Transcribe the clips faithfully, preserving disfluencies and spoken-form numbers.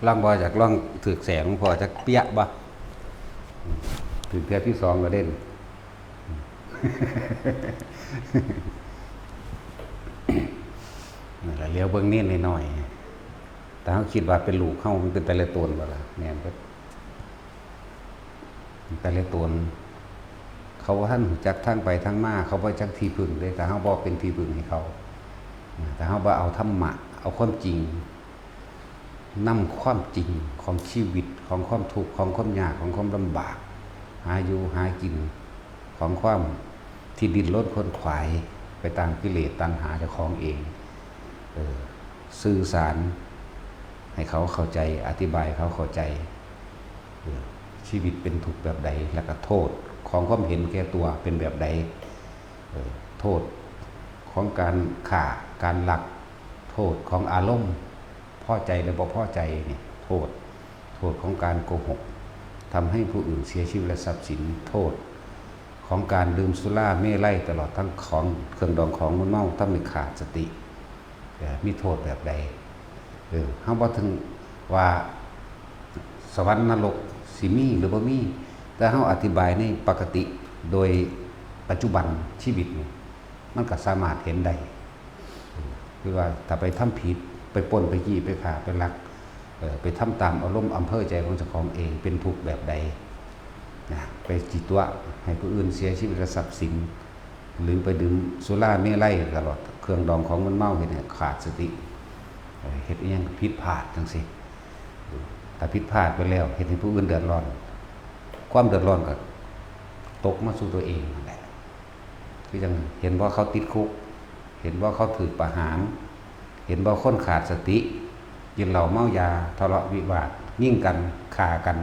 ลองบ่ อยากลองถืกแสงพ่อจักเปียะบ่ ถืกเทื่อที่สองก็เด่น นั่นล่ะ เหลียวเบิ่งเณรน้อยๆ แต่เฮาคิดว่าเป็นลูกเฮา มันเป็นแต่ละตนบ่ล่ะ แม่นเบิด แต่ละตน เขาบ่ทันรู้จักทางไปทางมา เขาบ่จักที่พึ่งเด้ ถ้าเฮาบ่เป็นที่พึ่งให้เขา ถ้าเฮาบ่เอาธรรมะ เอาความจริง นำความจริงของชีวิต ของความทุกข์ ของความยาก ของความลำบาก หาอยู่หากิน ของความที่ดิ้นรนขวนขวายไปตามกิเลสตัณหาเจ้าของเอง เออ สื่อสารให้เขาเข้าใจ อธิบายให้เขาเข้าใจ เออ ชีวิตเป็นทุกข์แบบใด แล้วก็โทษของความเห็นแก่ตัวเป็นแบบใด เออ โทษของการฆ่า การลัก โทษของอารมณ์ พอใจหรือบ่พอใจเนี่ย โทษ โทษของการโกหก ทำให้ผู้อื่นเสียชีวิตและทรัพย์สิน โทษของการดื่มสุราเมรัย ตลอดทั้งของเครื่องดองของมึนเมา ทำให้ขาดสติ เอ่อ มีโทษแบบใด เออ เฮาบ่ถึงว่าสวรรค์นรกสิมีหรือบ่มี แต่เฮาอธิบายในปกติโดยปัจจุบันชีวิตนี่ มันก็สามารถเห็นได้ เออ คือว่าถ้าไปทำผิด ไปปล้น ไปจี้ ไปฆ่า ไปลัก เอ่อ ไปทำตามอารมณ์อำเภอใจของเจ้าของเอง เป็นทุกข์แบบใด นะ ไปจิตวะให้ผู้อื่นเสียชีวิตและทรัพย์สิน หรือไปดื่มสุราเมรัย ตลอดเครื่องดองของมึนเมา เฮ็ดให้ขาดสติ เอ่อ เฮ็ดอิหยังก็ผิดพลาดจังซี้ ถ้าผิดพลาดไปแล้ว เฮ็ดให้ผู้อื่นเดือดร้อน ความเดือดร้อนก็ตกมาสู่ตัวเองนั่นแหละ คือจั่งเห็นบ่เขาติดคุก เห็นบ่เขาถูกประหาร เห็นบ่คนขาดสติ กินเหล้าเมายา ทะเลาะวิวาท ยิงกัน ฆ่ากัน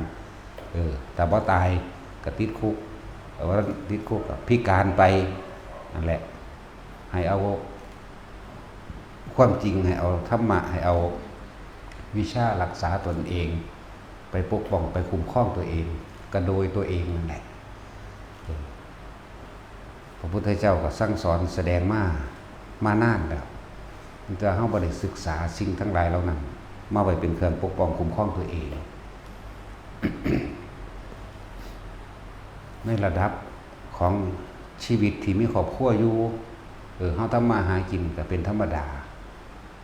เออ แต่บ่ตายก็ติดคุก แต่ว่าติดคุกก็พิการไป นั่นแหละ ให้เอาความจริง ให้เอาธรรมะ ให้เอาวิชารักษาตนเอง ไปปกป้อง ไปคุ้มครองตัวเอง ก็โดยตัวเองนั่นแหละ เออ พระพุทธเจ้าก็สั่งสอนแสดงมา มานานแล้ว แต่เฮาบ่ได้ศึกษาสิ่งทั้งหลายเหล่านั้น มาไว้เป็นเครื่องปกป้องคุ้มครองตัวเอง ในระดับของชีวิตที่มีครอบครัวอยู่ เออ เฮาทำมาหากินก็เป็นธรรมดา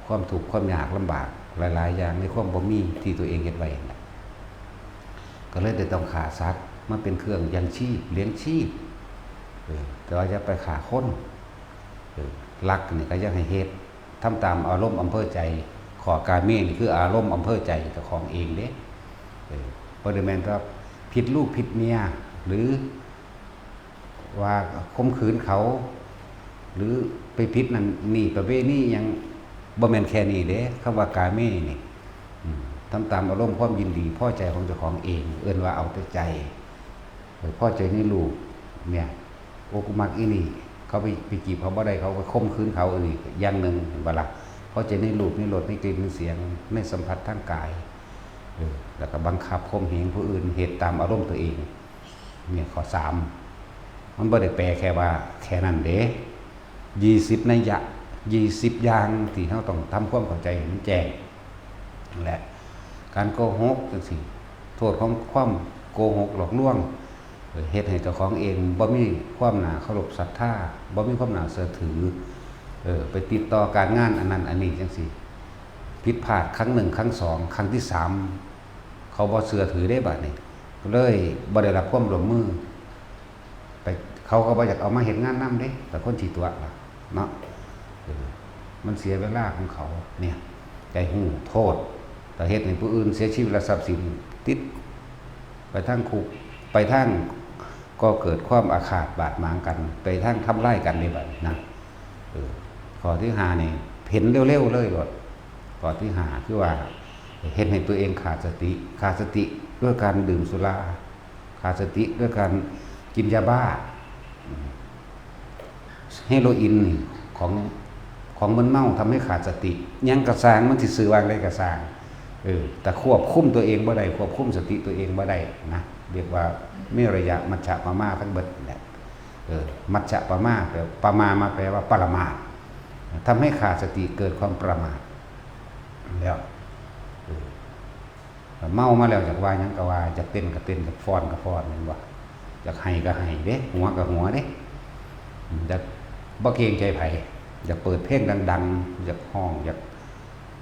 ความทุกข์ความยากลำบากหลายๆอย่างในความบ่มีที่ตัวเองเฮ็ดไว้นั่นแหละ ก็เลยได้ต้องฆ่าสัตว์มาเป็นเครื่องยังชีพ เลี้ยงชีพ เออ แต่ว่าอย่าไปฆ่าคน เออ ลักนี่ก็อย่าให้เฮ็ด ทำตามอารมณ์อำเภอใจ ข้อกาเมนี่คืออารมณ์อำเภอใจเจ้าของเองเด้ เออ บ่ได้แม่นว่าผิดลูกผิดเมีย หรือ ว่าข่มขืนเขา หรือไปผิดนั่นนี่ ประเวณีหยัง บ่แม่นแค่นี้เด้ คำว่ากาเมนี่ อืม ทำตามอารมณ์ความยินดีพอใจของเจ้าของเอง เอิ้นว่าเอาแต่ใจ เออ พอใจในรูปเนี่ย โอ้ กูมักอีนี่ เขาไป ไปจีบเขาบ่ได้ เขาก็ข่มขืนเขา อันนี้อย่างหนึ่ง เห็นบ่ล่ะ พอใจในรูป ในรส ในกลิ่น ในเสียง ในสัมผัสทางกาย เออ แล้วก็บังคับข่มเหงผู้อื่น เฮ็ดตามอารมณ์ตัวเอง เนี่ย ข้อสาม มันบ่ได้แปลแค่ว่าแค่นั้นเด้ ยี่สิบนัยยะ ยี่สิบอย่างที่เฮาต้องทำความเข้าใจให้มันแจ้ง และการโกหกจังซี้ โทษของความโกหกหลอกลวง เอ่อ เฮ็ดให้เจ้าของเองบ่มีความน่าเคารพศรัทธา บ่มีความน่าเชื่อถือ เออ ไปติดต่อการงานอันนั้นอันนี้จังซี้ ผิดพลาดครั้งหนึ่ง ครั้งสอง ครั้งที่สาม เขาบ่เชื่อถือเด้บัดนี้ ก็เลยบ่ได้รับความร่วมมือ ไป เขาก็บ่อยากเอามาเฮ็ดงานนำเด้ แต่คนสิตั๊วล่ะเนาะ เออ มันเสียเวลาของเขา เนี่ย ใจฮู้โทษ แต่เฮ็ดให้ผู้อื่นเสียชีวิตและทรัพย์สิน ติดไปทางคุก ไปทางก่อเกิดความอาฆาตบาดหมางกัน ไปทางทำลายกันเด้บัดนี้นะ เออ ข้อที่ห้านี่ เห็นเร็วๆเลยโลด ข้อที่ห้าคือว่า เฮ็ดให้ตัวเองขาดสติ ขาดสติด้วยการดื่มสุรา ขาดสติด้วยการกินยาบ้า อืม เฮโรอีนนี่ของ ของมึนเมาทำให้ขาดสติ หยังก็ซ่าง มันสิชื่อว่าจั่งใดก็ซ่าง เออ แต่ควบคุมตัวเองบ่ได้ ควบคุมสติตัวเองบ่ได้นะ เรียกว่าเมรยมัชฌะปะมาทั้งเบิดแหละ เออ มัชฌะปะมา แปล ปะมา มาแปลว่าประมาท ทำให้ขาดสติ เกิดความประมาท แล้ว เออ เมามาแล้วอยากว่าหยังก็ว่า อยากเต้นก็เต้น อยากฟ้อนก็ฟ้อน แม่นบ่ อยากไห้ก็ไห้เด้ หัวก็หัวเด้ อยากบ่เกรงใจไผ อยากเปิดเพลงดังๆ อยากฮ้อง อยาก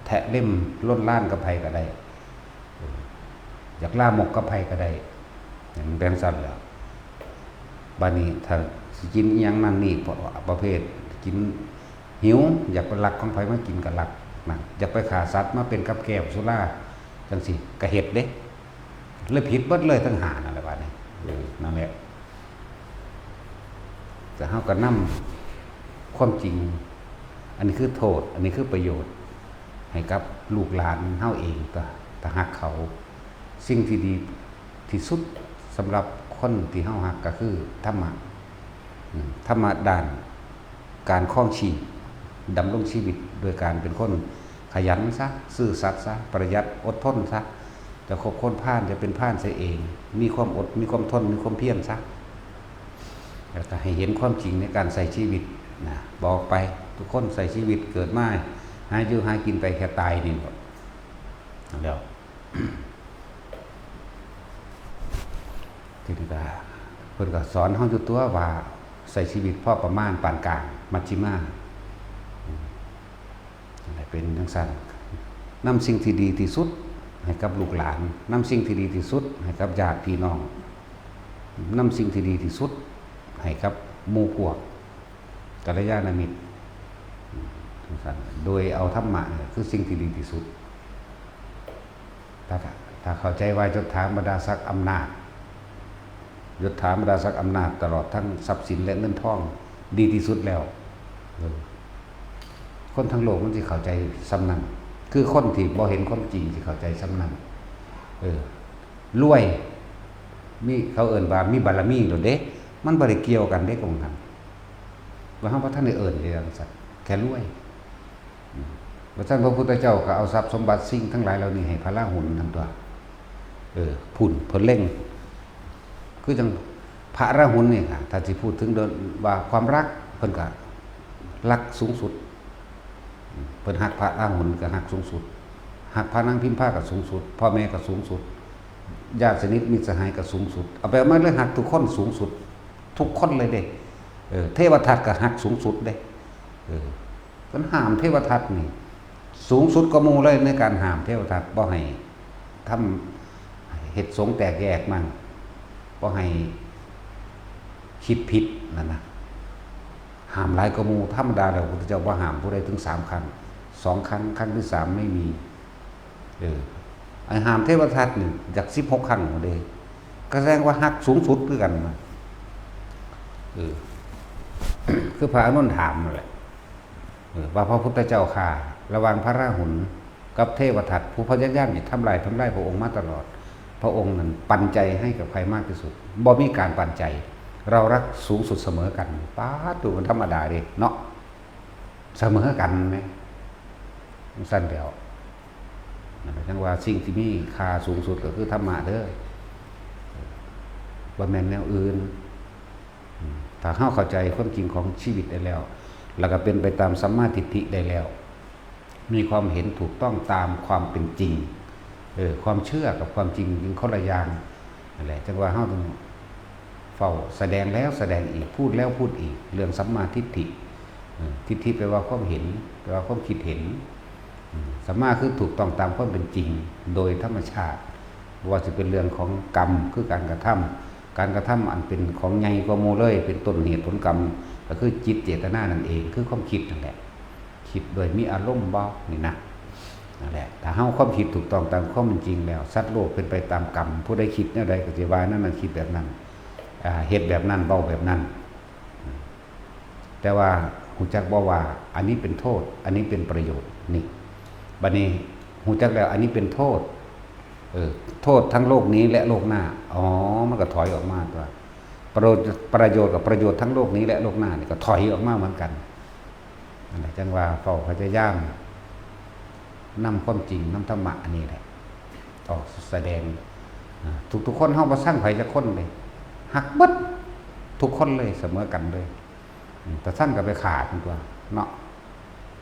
แทะเล่มลนลานกับไผก็ได้ อยากลามกกับไผก็ได้ มันเป็นจั่งซั้นแหล้ว บัดนี้ถ้าสิกินอิหยังนั่นนี่ ประเภทกิน หิว อยากไปลักของไผมากินก็ลักนะ อยากไปฆ่าสัตว์มาเป็นกับแกล้มสุราจั่งซี้ก็เฮ็ดเด้ เลยผิดเบิดเลยทั้งห้านั่นแหละบัดนี้ เออ นั่นแหละ แต่เฮาก็นำความจริง อันนี้คือโทษ อันนี้คือประโยชน์ ให้กับลูกหลานเฮาเอง ถ้า ถ้าฮักเขา สิ่งที่ดีที่สุดสำหรับคนที่เฮาฮักก็คือธรรมะ อืม ธรรมะด้านการครองชีพ ดำรงชีวิตโดยการเป็นคนขยันซะ ซื่อสัตย์ซะ ประหยัด อดทนซะ จะคบคนพาลจะเป็นพาลเสียเอง มีความอด มีความทน มีความเพียรซะ แล้วก็ให้เห็นความจริงในการใช้ชีวิตนะ บอกไป ทุกคนใช้ชีวิตเกิดมา หาอยู่หากินไปแค่ตายนี่แหละ แล้ว ทีนี้ก็เพิ่นก็สอนเฮาอยู่ตัวว่า ใช้ชีวิตพอประมาณปานกลาง มัชฌิมา อืม นั่นแหละ เป็นจั่งซั้น นำสิ่งที่ดีที่สุดให้กับลูกหลาน นำสิ่งที่ดีที่สุดให้กับญาติพี่น้อง นำสิ่งที่ดีที่สุดให้กับหมู่พวก กัลยาณมิตร อืม จั่งซั้น โดยเอาธรรมะเนี่ยคือสิ่งที่ดีที่สุด ถ้า ถ้าเข้าใจว่ายศถาบรรดาศักดิ์อำนาจ ยศถาบรรดาศักดิ์อำนาจ ตลอดทั้งทรัพย์สินและเงินทอง ดีที่สุดแล้ว เออ คนทั้งโลกมันสิเข้าใจส่ำนั้น คือคนที่บ่เห็นความจริงสิเข้าใจส่ำนั้น เออ รวย มี เขาเอิ้นว่ามีบารมีโลดเด้ มันบ่ได้เกี่ยวกันเด้ตรงนั้น ว่าเฮาบ่ทันได้เอิ้นเด้จั่งซั้น แค่รวย อืม ว่าซั่นพระพุทธเจ้าก็เอาทรัพย์สมบัติสิ่งทั้งหลายเหล่านี้ให้พระราหุลนั่นตั๊ว เออ พุ้น เพิ่นเล็ง คือจั่งพระราหุลนี่ค่ะ ถ้าสิพูดถึงเรื่องว่าความฮัก เพิ่นก็ฮักสูงสุด เพิ่นฮักพระราหุลก็ฮักสูงสุด ฮักพระนางพิมพาก็สูงสุด พ่อแม่ก็สูงสุด ญาติสนิทมิตรสหายก็สูงสุด เอาไปเอามาเลยฮักทุกคนสูงสุด ทุกคนเลยเด้ เออ เทวทัตก็ฮักสูงสุดเด้ เออ เพิ่นห้ามเทวทัตนี่ สูงสุดกว่าหมู่เลยในการห้ามเทวทัต บ่ให้ทำ เฮ็ดสงฆ์แตกแยกมัน บ่ให้คิดผิดนั่นนะ ห้ามหลายกว่าหมู่ ธรรมดาแล้วพระพุทธเจ้าบ่ห้ามผู้ใดถึงสามครั้ง สองครั้ง ครั้งที่สามไม่มี เออ ไอ้ห้ามเทวทัตนี่อยากสิบหกครั้งเด้ ก็แสดงว่าฮักสูงสุดคือกันนะ เออ คือพระอานนท์ถามนั่นแหละ เออ ว่าพระพุทธเจ้าข้า ระหว่างพระราหุลกับเทวทัต ผู้พยายามจะทำลาย ทำลายพระองค์มาตลอด พระองค์นั้นปันใจให้กับใครมากที่สุด บ่มีการปันใจ เรารักสูงสุดเสมอกัน ป๊าด ตัวมันธรรมดาเด้เนาะ เสมอกันไหม จั่งซั้นแล้ว นั่นแหละ จั่งว่าสิ่งที่มีค่าสูงสุดก็คือธรรมะเด้อ บ่แม่นแนวอื่น อืม ถ้าเฮาเข้าใจความจริงของชีวิตได้แล้ว แล้วก็เป็นไปตามสัมมาทิฏฐิได้แล้ว มีความเห็นถูกต้องตามความเป็นจริง เออ ความเชื่อกับความจริงมันคนละอย่าง นั่นแหละ จั่งว่าเฮาต้องเฝ้าแสดงแล้วแสดงอีก พูดแล้วพูดอีก เรื่องสัมมาทิฏฐิ เออ ทิฏฐิแปลว่าความเห็น แปลว่าความคิดเห็น อืม สัมมาคือถูกต้องตามความเป็นจริง โดยธรรมชาติ บ่ว่าสิเป็นเรื่องของกรรม คือการกระทำ การกระทำอันเป็นของใหญ่กว่าหมู่เลย เป็นต้นเหตุผลกรรม ก็คือจิตเจตนานั่นเอง คือความคิดนั่นแหละ คิดโดยมีอารมณ์บ่ นี่นะ นั่นแหละ ถ้าเฮาความคิดถูกต้องตามความเป็นจริงแล้ว สัตว์โลกเป็นไปตามกรรม ผู้ใดคิดแนวใดก็สิว่าแนวนั้น คิดแบบนั้น อ่า เฮ็ดแบบนั้น เว้าแบบนั้น แต่ว่าฮู้จักบ่ว่าอันนี้เป็นโทษ อันนี้เป็นประโยชน์ นี่ บัดนี้ฮู้จักแล้วอันนี้เป็นโทษ เออ โทษทั้งโลกนี้และโลกหน้า อ๋อ มันก็ถอยออกมาตั๊ว ประโยชน์ ประโยชน์กับประโยชน์ทั้งโลกนี้และโลกหน้านี่ก็ถอยออกมาเหมือนกัน นั่นแหละ จั่งว่าเฝ้าพยายามนำความจริง นำธรรมะอันนี้แหละ ออกแสดง อ่า ทุกๆคน เฮาบ่ซังไผจักคนเลย ฮักเบิดทุกคนเลย เสมอกันเลย อืม แต่ซังก็ไปฆ่ามันตั๊วเนาะ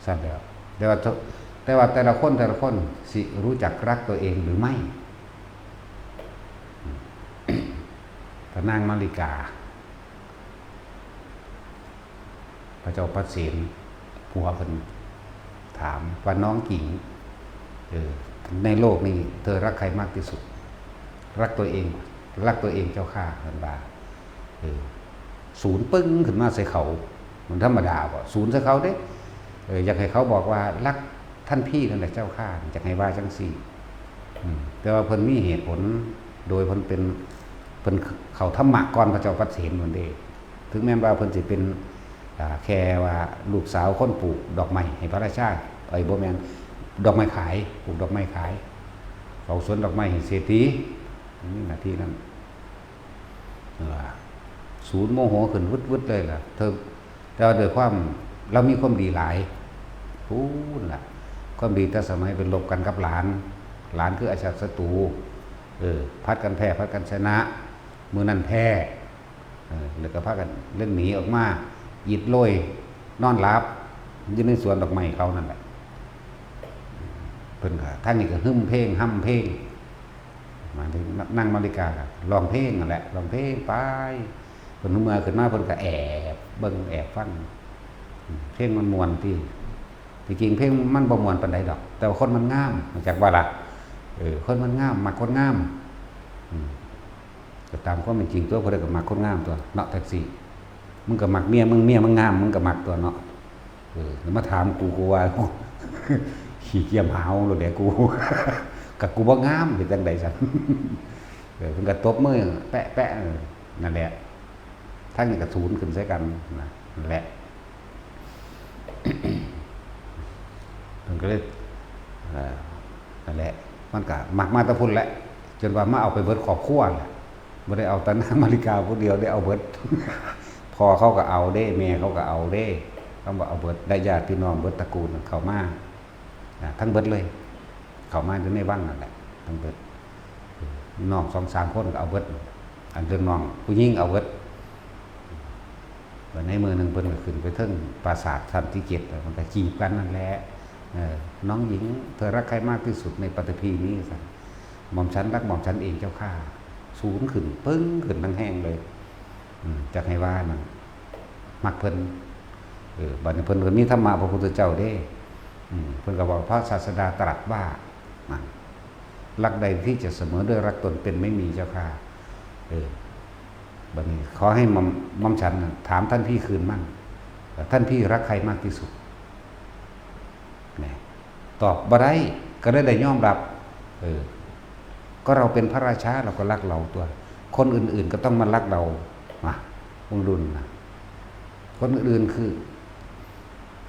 ซั้นแล้ว แต่ว่าทุ แต่ว่าแต่ละคน แต่ละคนสิรู้จักรักตัวเองหรือไม่ นางมาริกา พระเจ้าปเสน ผัวเพิ่นถามว่า "น้องหญิง เออ ในโลกนี้เธอรักใครมากที่สุด?" "รักตัวเอง รักตัวเองเจ้าข้า" เพิ่นว่า เออ สูนปึ้งขึ้นมาใส่เขา มันธรรมดาบ่ สูนใส่เขาเด้ เออ อยากให้เขาบอกว่า "รักท่านพี่นั่นแหละเจ้าข้า" อยากให้ว่าจั่งซี้ อืม แต่ว่าเพิ่นมีเหตุผล โดยเพิ่นเป็น เพิ่นเข้าธรรมะก่อนพระเจ้าปเสนพู้นเด้ ถึงแม้นว่าเพิ่นสิเป็น อ่า แค่ว่าลูกสาวคนปลูกดอกไม้ให้พระราชา เอ้ย บ่แม่น ดอกไม้ขาย ปลูกดอกไม้ขาย เฝ้าสวนดอกไม้ให้เศรษฐี มีหน้าที่นั้น เออ สูนโมโหขึ้นวึดๆเลยล่ะ เธอ แต่ว่าด้วยความ ลาวมีความดีหลาย พู้นล่ะ ความดีแต่สมัยไปรบกันกับหลาน หลานคืออำมาตย์ศัตรู เออ ผัดกันแพ้ ผัดกันชนะ มื้อนั้นแพ้ เออ แล้วก็พากันเล่นหนีออกมา อิดโรย นอนหลับ อยู่ในสวนดอกไม้เขานั่นแหละ เพิ่นก็ ทางนี้ก็ฮึมเพลง ฮ่ำเพลง หมายถึงนางมาริกาก็ร้องเพลงนั่นแหละ ร้องเพลงไป เพิ่นเมื่อขึ้นมา เพิ่นก็แอบเบิ่ง แอบฟัง อืม เพลงมันม่วนติ ที่จริงเพลงมันบ่ม่วนปานใดดอก แต่ว่าคนมันงาม รู้จักบ่ล่ะ เออ คนมันงาม มักคนงาม อืม ก็ตามความเป็นจริงตัว ผู้ใดก็มักคนงามตัวเนาะ แท็กซี่ มึงก็มักเมียมึง เมียมึงงาม มึงก็มักตัวเนาะ เออ แล้วมาถามกู กูว่า กู ขี้เกียจหาวโลดแหละกู ก็กูบ่งาม เฮ็ดจั่งใดซั่น เออ เพิ่นก็ตบมือแปะๆ เออ นั่นแหละ ทางนี้ก็สูนขึ้นใส่กันนะ นั่นแหละ เพิ่นก็เลย เอ่อ นั่นแหละ มันก็มักมาแต่พุ้นแหละ จนว่ามาเอาไปเบิดครอบครัวแหละ บ่ได้เอาแต่นางมาริกาผู้เดียว ได้เอาเบิด พ่อเขาก็เอาเด้ แม่เขาก็เอาเด้ เขาบอกเอาเบิด ได้ญาติพี่น้องเบิดตระกูลเข้ามา อ่า ทั้งเบิดเลย เข้ามาอยู่ในวังนั่นแหละ ทั้งเบิด เออ น้องสองสามคนก็เอาเบิด อันเรื่องน้องผู้หญิงเอาเบิด วันในมื้อหนึ่งเพิ่นก็ขึ้นไปเทิงปราสาทชั้นที่เจ็ด แล้วมันก็จีบกันนั่นแหละ เออ "น้องหญิง เธอรักใครมากที่สุดในปฐพีนี้" ซั่น "หม่อมฉันรักหม่อมฉันเองเจ้าข้า" สูนขึ้น ปึ้งขึ้นทั้งแฮงเลย อืม จักให้ว่านั่น มักเพิ่น เออ บัดนี้เพิ่นก็มีธรรมะพระพุทธเจ้าเด้ อืม เพิ่นก็บอก พระศาสดาตรัสว่า นั่น "รักใดที่จะเสมอด้วยรักตนเป็นไม่มีเจ้าข้า" เออ บัดนี้ขอให้หม่อม หม่อมฉันน่ะถามท่านพี่คืนมั่ง ว่าท่านพี่รักใครมากที่สุด แหม ตอบบ่ได้ ก็เลยได้ยอมรับ เออ ก็เราเป็นพระราชา เราก็รักเราตัว คนอื่นๆ ก็ต้องมารักเรา มา วงรุ่นนะ คนอื่นๆ คือ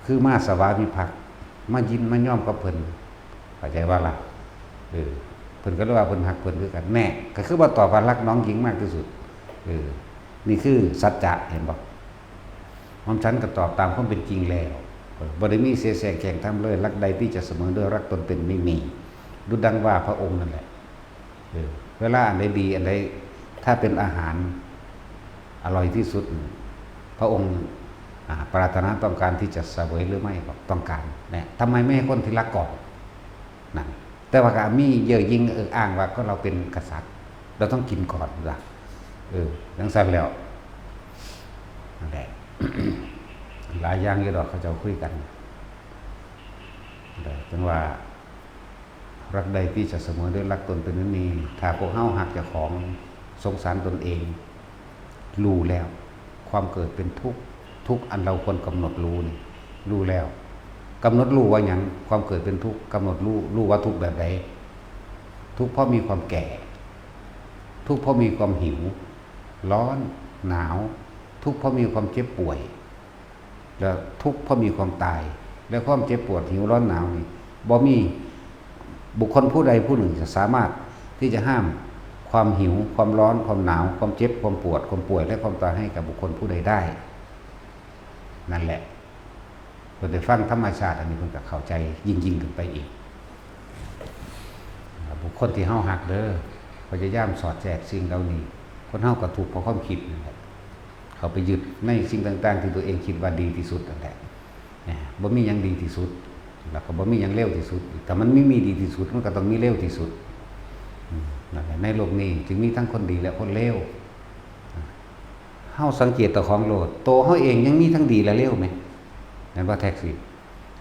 คือมาสวามิภักดิ์ มายินมายอมกับเพิ่น เข้าใจบ่ล่ะ เออ เพิ่นก็เลยว่าเพิ่นฮักเพิ่นคือกัน แน่ ก็คือว่าตอบว่ารักน้องหญิงมากที่สุด เออ นี่คือสัจจะ เห็นบ่ หม่อมฉันก็ตอบตามความเป็นจริงแล้ว เออ บ่ได้มีเสแสร้งแข่งทำเลย รักใดที่จะเสมอด้วยรักตนเป็นไม่มี ดุจดังว่าพระองค์นั่นแหละ เออ เวลาอันใดดี อันใด ถ้าเป็นอาหารอร่อยที่สุด พระองค์ อ่า ปรารถนาต้องการที่จะเสวยหรือไม่ บอกต้องการ เนี่ย ทำไมไม่ให้คนที่รักก่อน นั่น แต่ว่าก็มีเย่อหยิ่งเอิกอ้างว่าก็เราเป็นกษัตริย์ เราต้องกินก่อนล่ะ เออ จั่งซั้นแล้ว นั่นแหละ หลายอย่างอยู่ดอก เขาเจ้าคุยกัน แต่จั่งว่า รักใดที่จะเสมอด้วยรักตนเป็นไม่มี ถ้าพวกเฮาฮักเจ้าของ สงสารตนเอง รู้แล้ว ความเกิดเป็นทุกข์ ทุกข์อันเราควรกำหนดรู้นี่ รู้แล้ว กำหนดรู้ว่าหยัง ความเกิดเป็นทุกข์ กำหนดรู้ รู้ว่าทุกข์แบบใด ทุกข์เพราะมีความแก่ ทุกข์เพราะมีความหิว ร้อน หนาว ทุกข์เพราะมีความเจ็บป่วย แล้วทุกข์เพราะมีความตาย และความเจ็บปวด หิว ร้อน หนาวนี่ บ่มีบุคคลผู้ใดผู้หนึ่งจะสามารถที่จะห้ามความหิว ความร้อน ความหนาว ความเจ็บ ความปวด ความป่วย และความตายให้กับบุคคลผู้ใดได้ นั่นแหละ เพิ่นได้ฟังธรรมชาติอันนี้ เพิ่นก็เข้าใจยิ่งๆ ขึ้นไปอีก บุคคลที่เฮาฮักเด้อ พยายามสอดแทรกสิ่งเหล่านี้ คนเฮาก็ทุกข์เพราะความคิดนั่นแหละ เข้าไปยึดในสิ่งต่างๆ ที่ตัวเองคิดว่าดีที่สุดนั่นแหละ นะ บ่มีหยังดีที่สุด แล้วก็บ่มีหยังเลวที่สุด ถ้ามันมี มีดีที่สุด มันก็ต้องมีเลวที่สุด อืม นั่นแหละ ในโลกนี้จึงมีทั้งคนดีและคนเลว เฮาสังเกตเจ้าของโลด โตเฮาเองยังมีทั้งดีและเลวแหม แม่นบ่แท็กซี่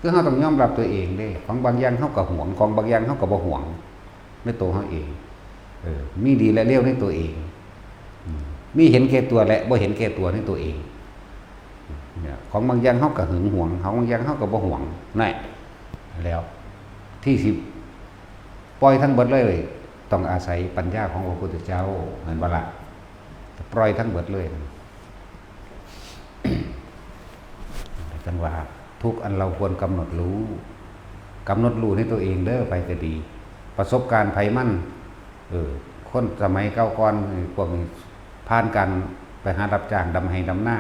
คือเฮาต้องยอมรับตัวเองเด้ ของบางอย่างเฮาก็หวง ของบางอย่างเฮาก็บ่หวง ในตัวเฮาเอง เออ มีดีและเลวในตัวเอง อืม มีเห็นแก่ตัวและบ่เห็นแก่ตัวในตัวเอง เนี่ย ของบางอย่างเฮาก็หึงหวง ของบางอย่างเฮาก็บ่หวง นั่นแหละ แล้ว ที่สิปล่อยทั้งเบิดเลย ต้องอาศัยปัญญาของพระพุทธเจ้า แม่นบ่ล่ะ ปล่อยทั้งเบิดเลย จั่งว่า ทุกอันเราควรกำหนดรู้ กำหนดรู้ในตัวเองเด้อ ไผก็ดี ประสบการณ์ไผมัน เออ คนสมัยเก่าก่อน พวกนี้ผ่านการไปหารับจ้างดำไฮ่ดำนา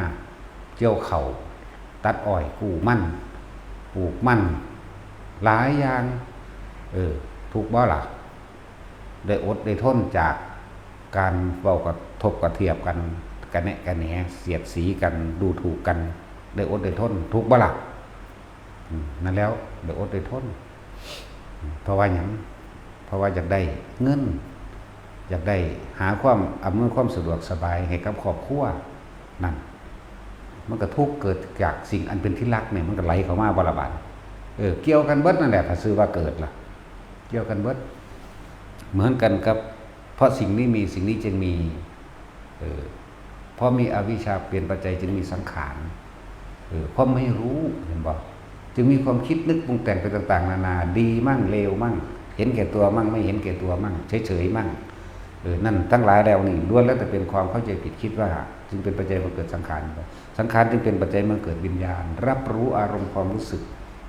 เกี่ยวข้าว ตัดอ้อย กู้มัน ปลูกมัน หลายอย่าง เออ ทุกข์บ่ล่ะ ได้อดได้ทนจากการเว้ากระทบกระเทียบกัน กระแนะกระแหน เสียดสีกัน ดูถูกกัน ได้อดได้ทน ทุกข์บ่ล่ะ อืม นั่นแล้ว ได้อดได้ทน เพราะว่าหยัง เพราะว่าอยากได้เงิน อยากได้หาความอำนวยความสะดวกสบายให้กับครอบครัว นั่น มันก็ทุกข์เกิดจากสิ่งอันเป็นที่รักเนี่ย มันก็ไหลเข้ามาบ่ละบาด เออ เกี่ยวกันเบิดนั่นแหละ ถ้าชื่อว่าเกิดล่ะ เกี่ยวกันเบิด เหมือนกันกับ เพราะสิ่งนี้มี สิ่งนี้จึงมี เออ เพราะมีอวิชชาเป็นปัจจัยจึงมีสังขาร เออ เพราะไม่รู้ เห็นบ่ จึงมีความคิดนึกปรุงแต่งไปต่างๆ นานา ดีมั่งเลวมั่ง เห็นแก่ตัวมั่ง ไม่เห็นแก่ตัวมั่ง เฉยๆมั่ง เออ นั่นทั้งหลายแล้วนี่ ล้วนแล้วแต่เป็นความเข้าใจผิดคิดว่า จึงเป็นปัจจัยบังเกิดสังขาร สังขารจึงเป็นปัจจัยบังเกิดวิญญาณ รับรู้อารมณ์ความรู้สึก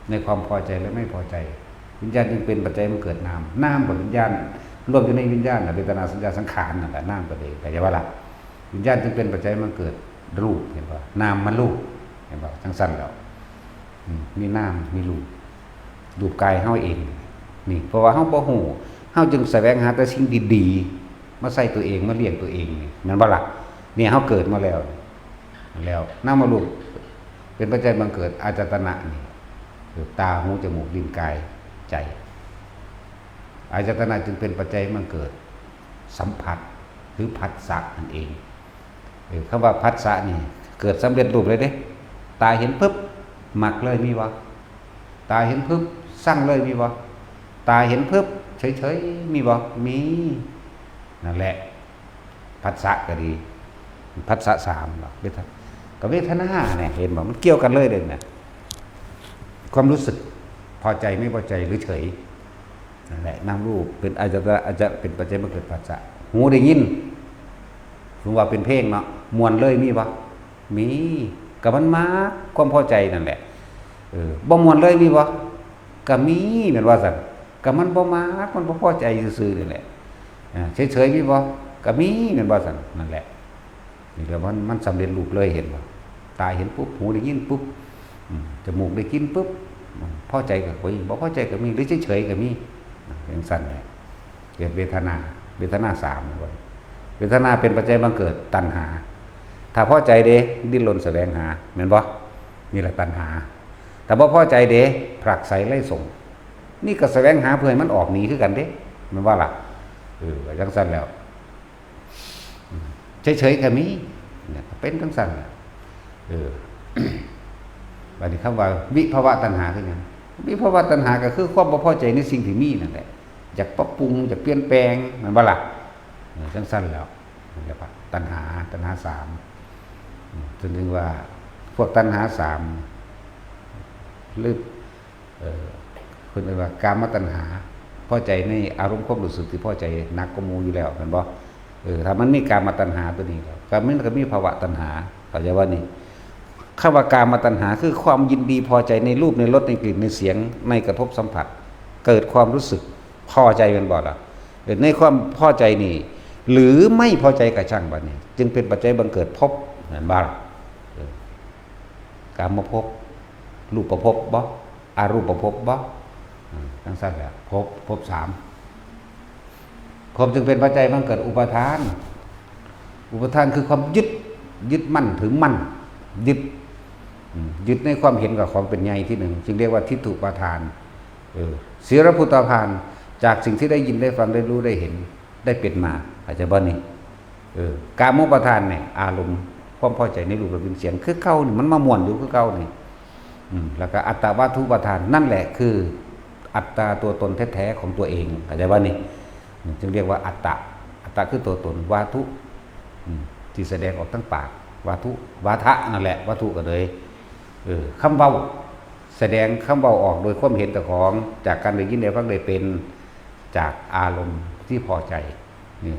ในความพอใจและไม่พอใจ วิญญาณจึงเป็นปัจจัยบังเกิดนาม นามกับวิญญาณ รวมอยู่ในวิญญาณน่ะ เวทนา สัญญา สังขารนั่นแหละ นามก็ดี เข้าใจบ่ล่ะ วิญญาณจึงเป็นปัจจัยบังเกิดรูป เห็นบ่ นามมารูป เห็นบ่ จั่งซั่นแล้ว อืม มีนาม มีรูป รูปกายเฮาเอง นี่ เพราะว่าเฮาบ่ฮู้ เฮาจึงแสวงหาแต่สิ่งดีๆ มาใส่ตัวเอง มาเลี้ยงตัวเองนี่ แม่นบ่ล่ะ เนี่ย เฮาเกิดมาแล้ว แล้ว นามรูป เป็นปัจจัยบังเกิดอายตนะนี่ คือตา หู จมูก ลิ้น กาย ใจ อายตนะจึงเป็นปัจจัยบังเกิดสัมผัส หรือผัสสะนั่นเอง เออ คำว่าผัสสะนี่ เกิดสำเร็จรูปเลยเด้ ตาเห็นปุ๊บ มักเลย มีบ่ ตาเห็นปุ๊บ ซังเลย มีบ่ ตาเห็นปุ๊บ เฉยๆ มีบ่ มี นั่นแหละ ผัสสะก็ดี ผัสสะสามเนาะ เวท- กับเวทนาเนี่ย เห็นบ่ มันเกี่ยวกันเลยเด้นะ ความรู้สึกพอใจไม่พอใจหรือเฉย นั่นแหละ นามรูปเป็น อาจจะ อาจจะเป็นปัจจัยบังเกิดผัสสะ หูได้ยิน สมมุติว่าเป็นเพลงเนาะ ม่วนเลย มีบ่ มี ก็มันมาความพอใจนั่นแหละ เออ บ่ม่วนเลย มีบ่ ก็มี แม่นว่าซั่น ก็มันบ่มัก มันบ่พอใจซื่อๆนี่แหละ อ่า เฉยๆ มีบ่ ก็มี แม่นว่าซั่น นั่นแหละ นี่ก็มัน มันสำเร็จรูปเลย เห็นบ่ ตาเห็นปุ๊บ หูได้ยินปุ๊บ อืม จมูกได้กลิ่นปุ๊บ อืม พอใจก็มี บ่พอใจก็มี หรือเฉยๆก็มี จั่งซั่นแหละ เกิดเวทนา เวทนาสาม เวทนาเป็นปัจจัยบังเกิดตัณหา ถ้าพอใจเด้ ดิ้นรนแสวงหา แม่นบ่ นี่แหละตัณหา ถ้าบ่พอใจเด้ ผลักไสไล่ส่ง นี่ก็แสวงหาเพื่อให้มันออกหนีคือกันเด้ แม่นบ่ล่ะ เออ จั่งซั่นแล้ว อืม เฉยๆก็มี เนี่ย เป็นจั่งซั่นน่ะ เออ บัดนี้คำว่าวิภวะตัณหาคือหยัง วิภวะตัณหาก็คือความบ่พอใจในสิ่งที่มีนั่นแหละ อยากปรับปรุง อยากเปลี่ยนแปลง แม่นบ่ล่ะ เออ จั่งซั่นแล้ว นั่นแหละ ตัณหา ตัณหาสาม อืม จนถึงว่าพวกตัณหาสาม หรือ เอ่อ เพิ่นเรียกว่ากามตัณหา พอใจในอารมณ์ความรู้สึกที่พอใจหนักกว่าหมู่อยู่แล้ว แม่นบ่ เออ ถ้ามันมีกามตัณหาตัวนี้แล้ว ก็มันก็มีภวะตัณหา เข้าใจว่านี่ คำว่ากามตัณหาคือความยินดีพอใจในรูป ในรส ในกลิ่น ในเสียง ในกระทบสัมผัส เกิดความรู้สึกพอใจ แม่นบ่ล่ะ เออ ในความพอใจนี่ หรือไม่พอใจก็ช่าง บัดนี้ จึงเป็นปัจจัยบังเกิดภพ แม่นบ่ล่ะ เออ กามภพ รูปภพบ่ อรูปภพบ่ อืม จั่งซั่นแหละ ภพ ภพสาม ภพจึงเป็นปัจจัยบังเกิดอุปาทาน อุปาทานคือความยึด ยึดมั่นถือมั่น ยึด อืม ยึดในความเห็นกับของเป็นใหญ่ที่หนึ่ง จึงเรียกว่าทิฏฐุปาทาน เออ สีลพุตตาทาน จากสิ่งที่ได้ยินได้ฟังได้รู้ได้เห็น ได้เป็นมา เข้าใจบ่นี่ เออ กามุปาทานเนี่ย อารมณ์ ความพอใจในรูปรสกลิ่นเสียงคือเก่านี่ มันมาม่วนอยู่คือเก่านี่ อืม แล้วก็อัตตวัตถุปาทาน นั่นแหละคืออัตตาตัวตนแท้ๆของตัวเอง เข้าใจบ่นี่ อืม จึงเรียกว่าอัตตะ อัตตะคือตัวตน วัตถุ อืม ที่แสดงออกทางปาก วัตถุ วาทะนั่นแหละ วัตถุก็เลย เออ คำเว้า แสดงคำเว้าออกโดยความเห็นเจ้าของ จากการได้ยินได้ฟังได้เป็น จากอารมณ์ที่พอใจ นี่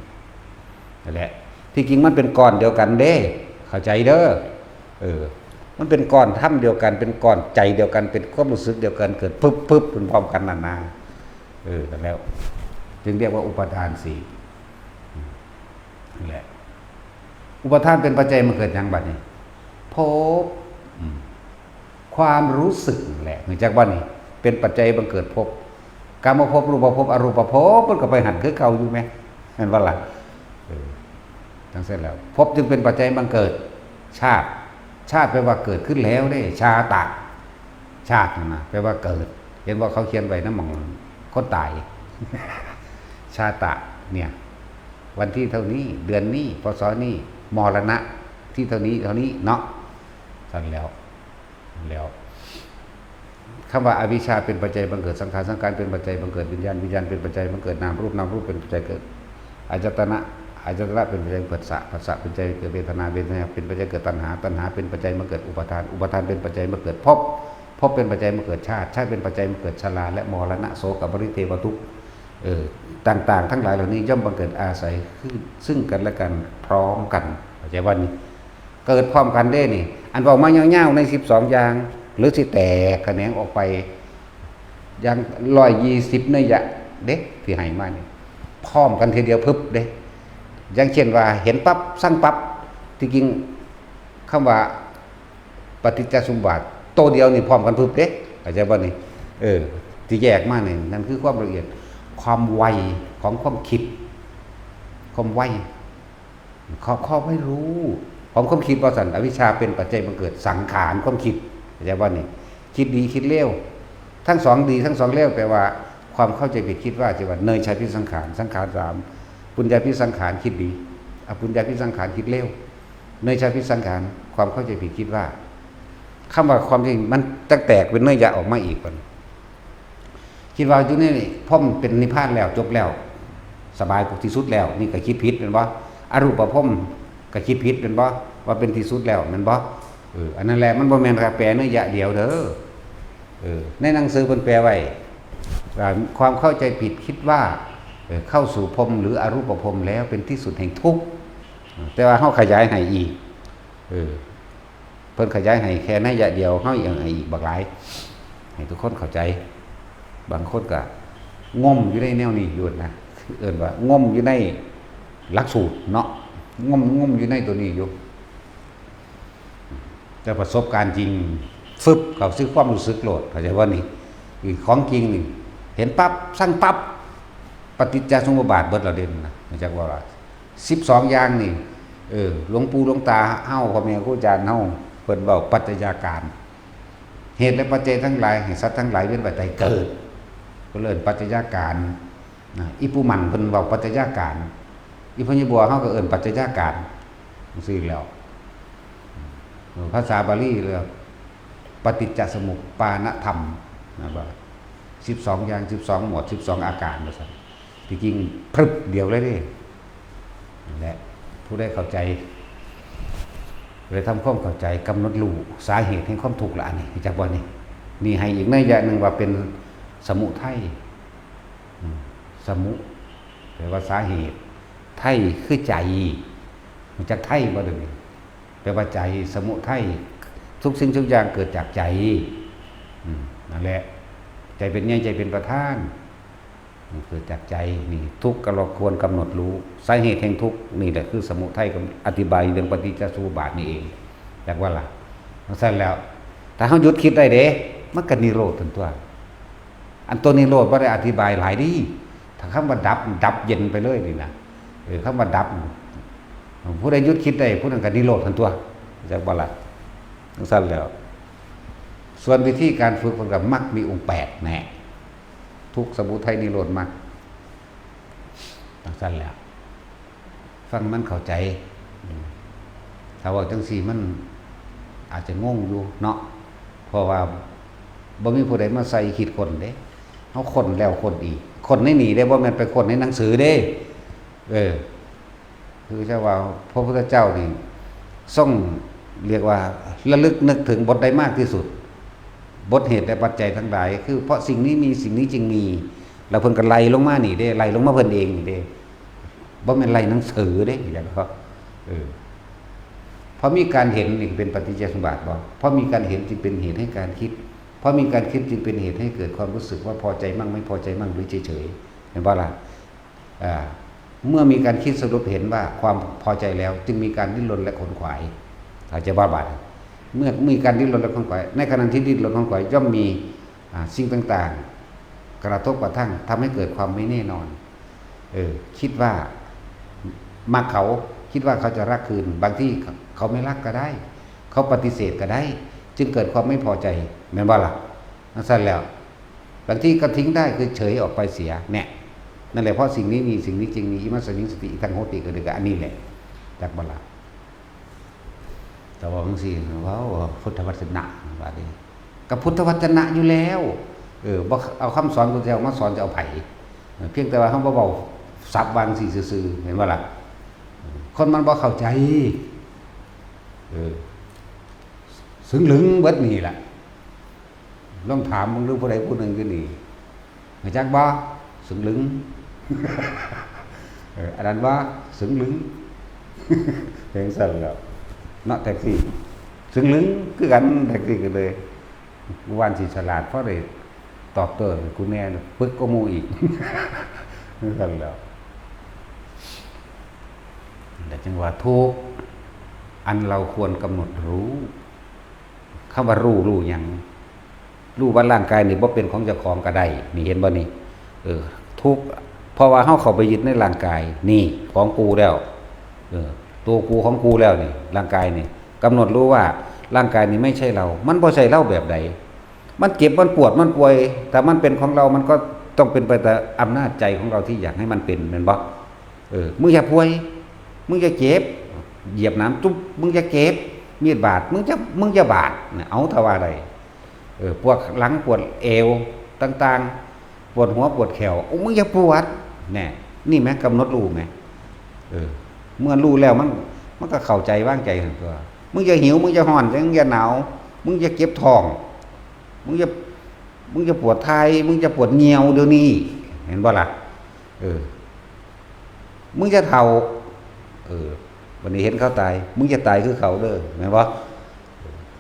นั่นแหละ ที่จริงมันเป็นก้อนเดียวกันเด้ เข้าใจเด้อ เออ มันเป็นก้อนธรรมเดียวกัน เป็นก้อนใจเดียวกัน เป็นความรู้สึกเดียวกัน เกิดปึ๊บปึ๊บพร้อมๆกันนั่นนะ เออ นั่นแหละ จึงเรียกว่าอุปาทานสี่ นั่นแหละ อุปาทานเป็นปัจจัยมาเกิดหยังบัดนี้ ภพ อืม ความรู้สึกนั่นแหละ รู้จักบ่นี่ เป็นปัจจัยบังเกิดภพ กามภพ รูปภพ อรูปภพ มันก็ไปหั้นคือเก่าอยู่แหม แม่นบ่ล่ะ เออ จั่งซั่นแล้ว ภพจึงเป็นปัจจัยบังเกิด ชาติ ชาติแปลว่าเกิดขึ้นแล้วเด้ ชาตะ ชาตินั่นนะ แปลว่าเกิด เห็นบ่เขาเขียนไว้นำหม่องคนตาย ชาตะ เนี่ย วันที่เท่านี้ เดือนนี้ พ.ศ. นี้ มรณะ ที่เท่านี้ เท่านี้เนาะ ซั่นแล้ว แล้ว คำว่าอวิชชาเป็นปัจจัยบังเกิดสังขาร สังขารเป็นปัจจัยบังเกิดวิญญาณ วิญญาณเป็นปัจจัยบังเกิดนามรูป นามรูปเป็นปัจจัยเกิดอายตนะ อายตนะเป็นปัจจัยเกิดผัสสะ ผัสสะเป็นปัจจัยเกิดเวทนา เวทนาเป็นปัจจัยเกิดตัณหา ตัณหาเป็นปัจจัยบังเกิดอุปาทาน อุปาทานเป็นปัจจัยบังเกิดภพ ภพเป็นปัจจัยบังเกิดชาติ ชาติเป็นปัจจัยบังเกิดชราและมรณะ โศกปริเทวทุกข์ เออ ต่างๆ ทั้งหลายเหล่านี้ย่อมบังเกิดอาศัยซึ่งกันและกันพร้อมกัน เข้าใจบ่นี่ เกิดพร้อมกันเด้นี่ อันเว้ามายาวๆในสิบสองอย่าง หรือสิแตกแขนงออกไป อย่างร้อยยี่สิบนัยยะเด้ ที่ให้มานี่ พร้อมกันทีเดียวพึบเด้ อย่างเช่นว่าเห็นปั๊บ ซังปั๊บ ที่จริงคำว่าปฏิจจสมุปบาทโตเดียวนี่พร้อมกันพึบเด้ เข้าใจบ่นี่ เออ ที่แยกมานี่ นั่นคือความละเอียด ความไวของความคิด ความไว ข้อ ข้อไม่รู้ของความคิดว่าซั่น อวิชชาเป็นปัจจัยบังเกิดสังขาร ความคิด เข้าใจบ่นี่ คิดดีคิดเลว ทั้งสองดีทั้งสองเลว แปลว่าความเข้าใจผิดคิดว่า ที่ว่าเนยชาพิสังขาร สังขารสาม ปุญญาพิสังขาร คิดดี อปุญญาพิสังขาร คิดเลว เนยชาพิสังขาร ความเข้าใจผิดคิดว่า คำว่าความจริงมันจะแตกเป็นเนยยะออกมาอีกบัดนี้ คิดว่าอยู่ในพรหมเป็นนิพพานแล้ว จบแล้ว สบายที่สุดแล้ว นี่ก็คิดผิดแม่นบ่ อรูปพรหมก็คิดผิดแม่นบ่ ว่าเป็นที่สุดแล้วแม่นบ่ เออ อันนั้นแหละ มันบ่แม่นแค่แปลเนยยะเดียวเด้อ เออ ในหนังสือเพิ่นแปลไว้ ว่าความเข้าใจผิดคิดว่า เออ เข้าสู่พรหมหรืออรูปพรหมแล้วเป็นที่สุดแห่งทุกข์ แต่ว่าเฮาขยายให้อีก เออ เพิ่นขยายให้แค่นัยยะเดียว เฮายังให้อีกบักหลาย ให้ทุกคนเข้าใจ บางคนก็งมอยู่ในแนวนี้อยู่นะ เอิ้นว่างมอยู่ในหลักสูตรเนาะ งม งมอยู่ในตัวนี้อยู่ แต่ประสบการณ์จริง ฟึบ เข้าสู่ความรู้สึกโลด เข้าใจบ่นี่ คือของจริงนี่ เห็นปั๊บ ซังปั๊บ ปฏิจจสมุปบาทเบิดแล้วเด้นะ เข้าใจบ่ล่ะ สิบสองอย่างนี่ เออ หลวงปู่หลวงตาเฮา พ่อแม่ครูอาจารย์เฮา เพิ่นเว้าปัจจัยาการ เหตุและปัจจัยทั้งหลาย ให้สัตว์ทั้งหลายเวียนว่ายตายเกิด เพิ่นเอิ้นปัจจัยาการ นะ อีปู่หมั่นเพิ่นเว้าปัจจัยาการ อีพ่อใหญ่บัวเฮาก็เอิ้นปัจจัยาการ จั่งซี้แล้ว เออ ภาษาบาลีเรียกปฏิจจสมุปปานธรรม นะ ว่าสิบสองอย่าง สิบสองหมวด สิบสองอาการ ว่าซั่น ที่จริงพรึบเดียวเลยเด้ นั่นแหละ ผู้ใดเข้าใจ เลยทำความเข้าใจ กำหนดรู้สาเหตุแห่งความทุกข์ละ อันนี้ รู้จักบ่นี่ นี่ให้อีกนัยยะหนึ่งว่าเป็นสมุทัย อืม สมุ แปลว่าสาเหตุ ทัยคือใจ รู้จักทัยบ่เดี๋ยวนี้ แปลว่าใจ สมุทัย ทุกสิ่งทุกอย่างเกิดจากใจ อืม นั่นแหละ ใจเป็นใหญ่ ใจเป็นประธาน มันเกิดจากใจ นี่ ทุกข์ก็เราควรกำหนดรู้ สาเหตุแห่งทุกข์ นี่แหละคือสมุทัย อธิบายเรื่องปฏิจจสมุปบาทนี่เอง จักว่าล่ะ จั่งซั่นแล้ว ถ้าเฮาหยุดคิดได้เด้ มันก็นิโรธตันตัว อันตัวนิโรธบ่ได้อธิบายหลายเด้ ถ้าคำว่าดับ ดับเย็นไปเลยนี่นะ เออ คำว่าดับ ผู้ใดหยุดคิดได้ ผู้นั้นก็นิโรธตันตัว จักบ่ล่ะ จั่งซั่นแล้ว ส่วนวิธีการฝึกมันก็มรรคมีองค์แปดแน่ ทุกข์ สมุทัย นิโรธ มรรค จั่งซั่นแล้ว ฟังมันเข้าใจ อืม ถ้าเว้าจั่งซี้มันอาจจะงงอยู่เนาะ เพราะว่าบ่มีผู้ใดมาใส่คิดค้นเด้ เฮาค้นแล้วค้นอีก ค้นในนี่เด้ บ่แม่นไปค้นในหนังสือเด้ เออ คือจะว่าพระพุทธเจ้านี่ทรงเรียกว่าระลึกนึกถึงบทใดมากที่สุด บทเหตุและปัจจัยทั้งหลาย คือเพราะสิ่งนี้มี สิ่งนี้จึงมี แล้วเพิ่นก็ไล่ลงมานี่เด้ ไล่ลงมาเพิ่นเองนี่เด้ บ่แม่นไล่หนังสือเด้ อย่างก็ เออ เพราะมีการเห็นนี่เป็นปฏิจจสมุปบาทบ่ เพราะมีการเห็นจึงเป็นเหตุให้การคิด เพราะมีการคิดจึงเป็นเหตุให้เกิดความรู้สึกว่าพอใจมั่งไม่พอใจมั่งหรือเฉยๆ เห็นบ่ล่ะ อ่า เมื่อมีการคิดสรุปเห็นว่าความพอใจแล้ว จึงมีการดิ้นรนและขนขวาย เข้าใจบ่บาดนี้ เมื่อมีการดิ้นรนและขนขวาย ในขณะที่ดิ้นรนขนขวายย่อมมี อ่า สิ่งต่างๆ กระทบกระทั่ง ทำให้เกิดความไม่แน่นอน เออ คิดว่ามักเขา คิดว่าเขาจะรักคืน บางทีเขาไม่รักก็ได้ เขาปฏิเสธก็ได้ จึงเกิดความไม่พอใจ แม่นบ่ล่ะ จั่งซั้นแล้ว บางทีก็ทิ้งได้คือเฉยออกไปเสีย เนี่ย นั่นแหละเพราะสิ่งนี้มี สิ่งนี้จึงมี อิมัสสมิง สติ อิทัง โหติ ก็เดียวกับอันนี้แหละ จักบ่ล่ะ แต่ว่าจั่งซี้ เว้าพุทธวจนะ ว่าดิ กับพุทธวจนะอยู่แล้ว เออ บ่เอาคำสอนพุทธเจ้ามาสอนจะเอาไผ เออ เพียงแต่ว่าเฮาบ่เว้าศัพท์ว่าจั่งซี้ซื่อๆ เห็นบ่ล่ะ คนมันบ่เข้าใจ เออ ซึ่งลึงเบิดนี่ล่ะ ลองถามมึงดูผู้ใดผู้หนึ่งอยู่นี่ รู้จักบ่ ซึ่งลึง เออ อันนั้นบ่ ซึ่งลึง เพียงซั่นแหล้ว เนาะ แท็กซี่ ซึ่งลึงคือกัน แท็กซี่ก็เลย กูว่าสิฉลาดพอได้ตอบโต้กูแน่ ปึกกว่าหมู่อีก คือกันแหล้ว แต่จั่งว่าทุกข์ อันเราควรกำหนดรู้ คำว่ารู้ รู้หยัง รู้ว่าร่างกายนี่บ่เป็นของเจ้าของก็ได้ นี่เห็นบ่นี่ เออ ทุกข์ เพราะว่าเฮาเข้าไปยึดในร่างกาย นี่ของกูแล้ว เออ ตัวกูของกูแล้วนี่ ร่างกายนี่ กำหนดรู้ว่าร่างกายนี่ไม่ใช่เรา มันบ่ใช่เราแบบใด มันเจ็บ มันปวด มันป่วย ถ้ามันเป็นของเรา มันก็ต้องเป็นไปตามอำนาจใจของเราที่อยากให้มันเป็น แม่นบ่ เออ มึงอย่าป่วย มึงอย่าเจ็บ เหยียบหนามจุ๊บ มึงอย่าเจ็บ มีดบาด มึงจะ มึงอย่าบาด เนี่ย เอาถ้าว่าได้ เออ ปวดหลัง ปวดเอว ต่างๆ ปวดหัว ปวดแข้ว โอ้ มึงอย่าปวด แน่ นี่แหม กำหนดรู้แหม เออ เมื่อรู้แล้วมัน มันก็เข้าใจวางใจหั่นตั่ว มึงอย่าหิว มึงอย่าฮ้อน มึงอย่าหนาว มึงอย่าเจ็บท้อง มึงอย่า มึงอย่าปวดถ่าย มึงอย่าปวดเยี่ยวเดี๋ยวนี้ เห็นบ่ล่ะ เออ มึงอย่าเฒ่า เออ วันนี้เห็นเขาตาย มึงอย่าตายคือเขาเด้อ แม่นบ่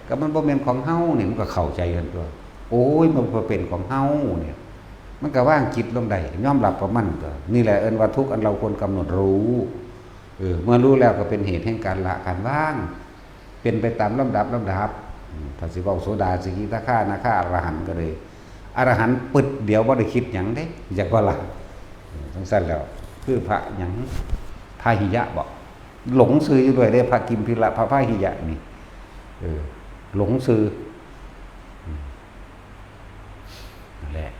ก็มันบ่แม่นของเฮานี่ มันก็เข้าใจหั่นตั่ว โอ้ย มันบ่เป็นของเฮาเนี่ย มันก็วางจิตลงได้ ยอมรับกับมันก็ นี่แหละเอิ้นว่าทุกข์อันเราควรกำหนดรู้ เออ เมื่อรู้แล้วก็เป็นเหตุแห่งการละการวาง เป็นไปตามลำดับลำดับ อืม ถ้าสิเว้าโสดา สกิทาคา อนาคา อรหันต์ก็เลย อรหันต์ปึ๊ดเดียวบ่ได้คิดหยังเด้ จักบ่ล่ะ เออ จั่งซั้นแล้ว คือพระหยัง พาหิยะบ่ หลงซื่ออยู่ด้วยเด้ พระกิมพีระ พระพาหิยะนี่ เออ หลงซื่อ อืม นั่นแหละ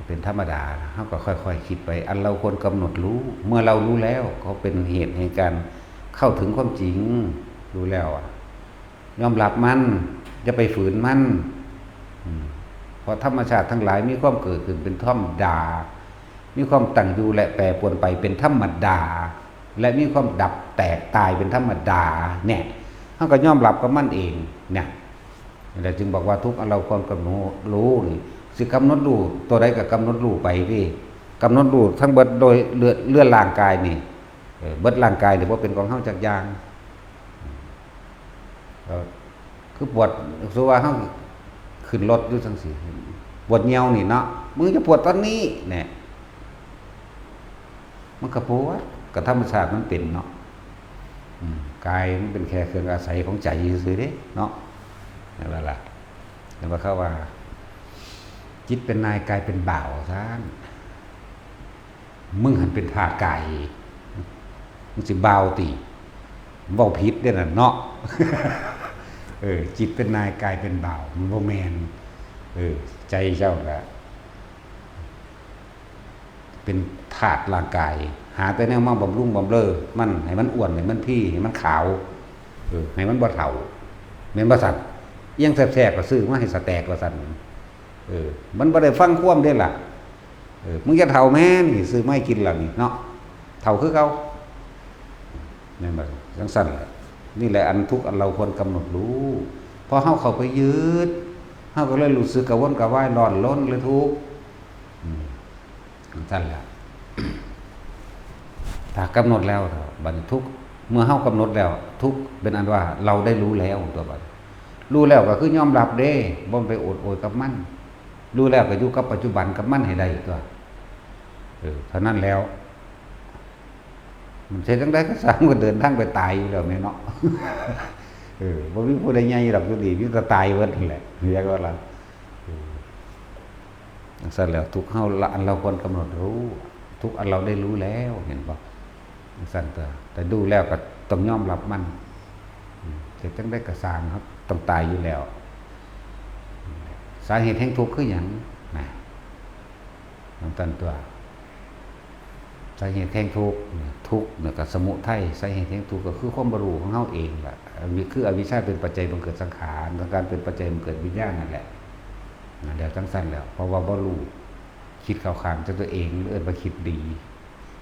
เป็นธรรมดา เฮาก็ค่อยๆคิดไป อันเราควรกำหนดรู้ เมื่อเรารู้แล้ว ก็เป็นเหตุแห่งการเข้าถึงความจริง รู้แล้วอะ ยอมรับมัน อย่าไปฝืนมัน อืม เพราะธรรมชาติทั้งหลายมีความเกิดขึ้นเป็นธรรมดา มีความตั้งอยู่และแปรปรวนไปเป็นธรรมดา และมีความดับแตกตายเป็นธรรมดา เนี่ย เฮาก็ยอมรับกับมันเอง เนี่ย นี่แหละจึงบอกว่าทุกข์อันเราควรกำหนดรู้นี่ สิกำหนดรู้ตัวใดก็กำหนดรู้ไปติ กำหนดรู้ทั้งเบิดโดยเลือด เลือดร่างกายนี่ เออ เบิดร่างกายนี่บ่เป็นของเฮาจักอย่าง เออ คือปวด สมมุติว่าเฮาขึ้นรถอยู่จั่งซี้ ปวดเยี่ยวนี่เนาะ มึงจะปวดตอนนี้ เนี่ย มันก็ปวด ก็ธรรมชาติมันเป็นเนาะ อืม กายมันเป็นแค่เครื่องอาศัยของใจซื่อๆเด้เนาะ นั่นแหละล่ะ แล้วว่าเขาว่า จิตเป็นนายกายเป็นบ่าวซะ มึงหันเป็นทาสกาย มึงสิบ่าวติ เว้าผิดเด้อนั่นเนาะ เออ จิตเป็นนายกายเป็นบ่าว มันบ่แม่น เออ ใจเจ้าละ เป็นทาสร่างกาย หาแต่แนวมาบำรุงบำเรอมัน ให้มันอ้วน ให้มันพี ให้มันขาว เออ ให้มันบ่เฒ่า แม่นบ่ซั่น อิหยังแซ่บๆ ก็ซื้อมาให้สะแตกว่าซั่น เออ มันบ่ได้ฟังความเด้ล่ะ เออ มึงอย่าเฒ่าแม่นี่ ซื้อมาให้กินแล้วนี่เนาะ เฒ่าคือเก่า แม่นบ่ จั่งซั่นแหละ นี่แหละอันทุกข์อันเราควรกำหนดรู้ พอเฮาเข้าไปยึด เฮาก็เลยรู้สึกกระวนกระวาย ร้อนรน เลยทุกข์ อืม จั่งซั่นแหละ ถ้ากำหนดแล้ว บัดนี้ทุกข์ เมื่อเฮากำหนดแล้ว ทุกข์เป็นอันว่าเราได้รู้แล้วตัวบัด รู้แล้วก็คือยอมรับเด้ บ่ไปโอดโอยกับมัน รู้แล้วก็อยู่กับปัจจุบันกับมันให้ได้ตัว เออ เท่านั้นแล้ว มันเฮ็ดจั่งใดก็ซ่าง มันเดินทางไปตายอยู่แล้วแม่เนาะ เออ บ่มีผู้ใดใหญ่ดอกอยู่ดี มีแต่ตายเบิดนั่นแหละ เรียกว่าล่ะ เออ จั่งซั่นแล้ว ทุกข์เฮาละอันเราควรกำหนดรู้ ทุกข์อันเราได้รู้แล้ว เห็นบ่ จั่งซั่นตัว แต่รู้แล้วก็ต้องยอมรับมัน อืม เฮ็ดจั่งใดก็ซ่าง เฮาต้องตายอยู่แล้ว สาเหตุแห่งทุกข์คือหยัง นะ จั่งซั่นตัว สาเหตุแห่งทุกข์เนี่ย ทุกข์เนี่ยก็สมุทัย สาเหตุแห่งทุกข์ก็คือความบ่รู้ของเฮาเองล่ะ อวิ คืออวิชชาเป็นปัจจัยบังเกิดสังขาร สังขารเป็นปัจจัยบังเกิดวิญญาณนั่นแหละ นั่นแหละ จั่งซั่นแล้ว เพราะว่าบ่รู้ คิดเข้าข้างแต่ตัวเอง เอิ้นว่าคิดดี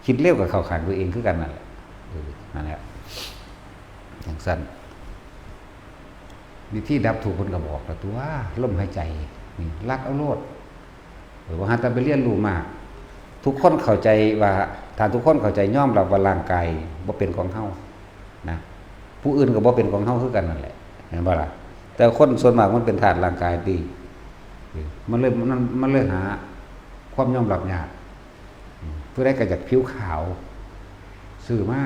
คิดเลวก็เข้าข้างตัวเองคือกันนั่นแหละ เออ นั่นแหละ จั่งซั่น วิธีดับทุกข์เพิ่นก็บอกแล้วตัว ลมหายใจ นี่ ลัดเอาโลด เออ ว่าหาแต่ไปเรียนรู้มา ทุกคนเข้าใจว่า ถ้าทุกคนเข้าใจยอมรับว่าร่างกายบ่เป็นของเฮา นะ ผู้อื่นก็บ่เป็นของเฮาคือกันนั่นแหละ เห็นบ่ล่ะ แต่คนส่วนมากมันเป็นธาตุร่างกายติ เออ มันเลย มัน มันเลยหาความยอมรับยาก อืม ผู้ใดก็อยากผิวขาว ซื้อมา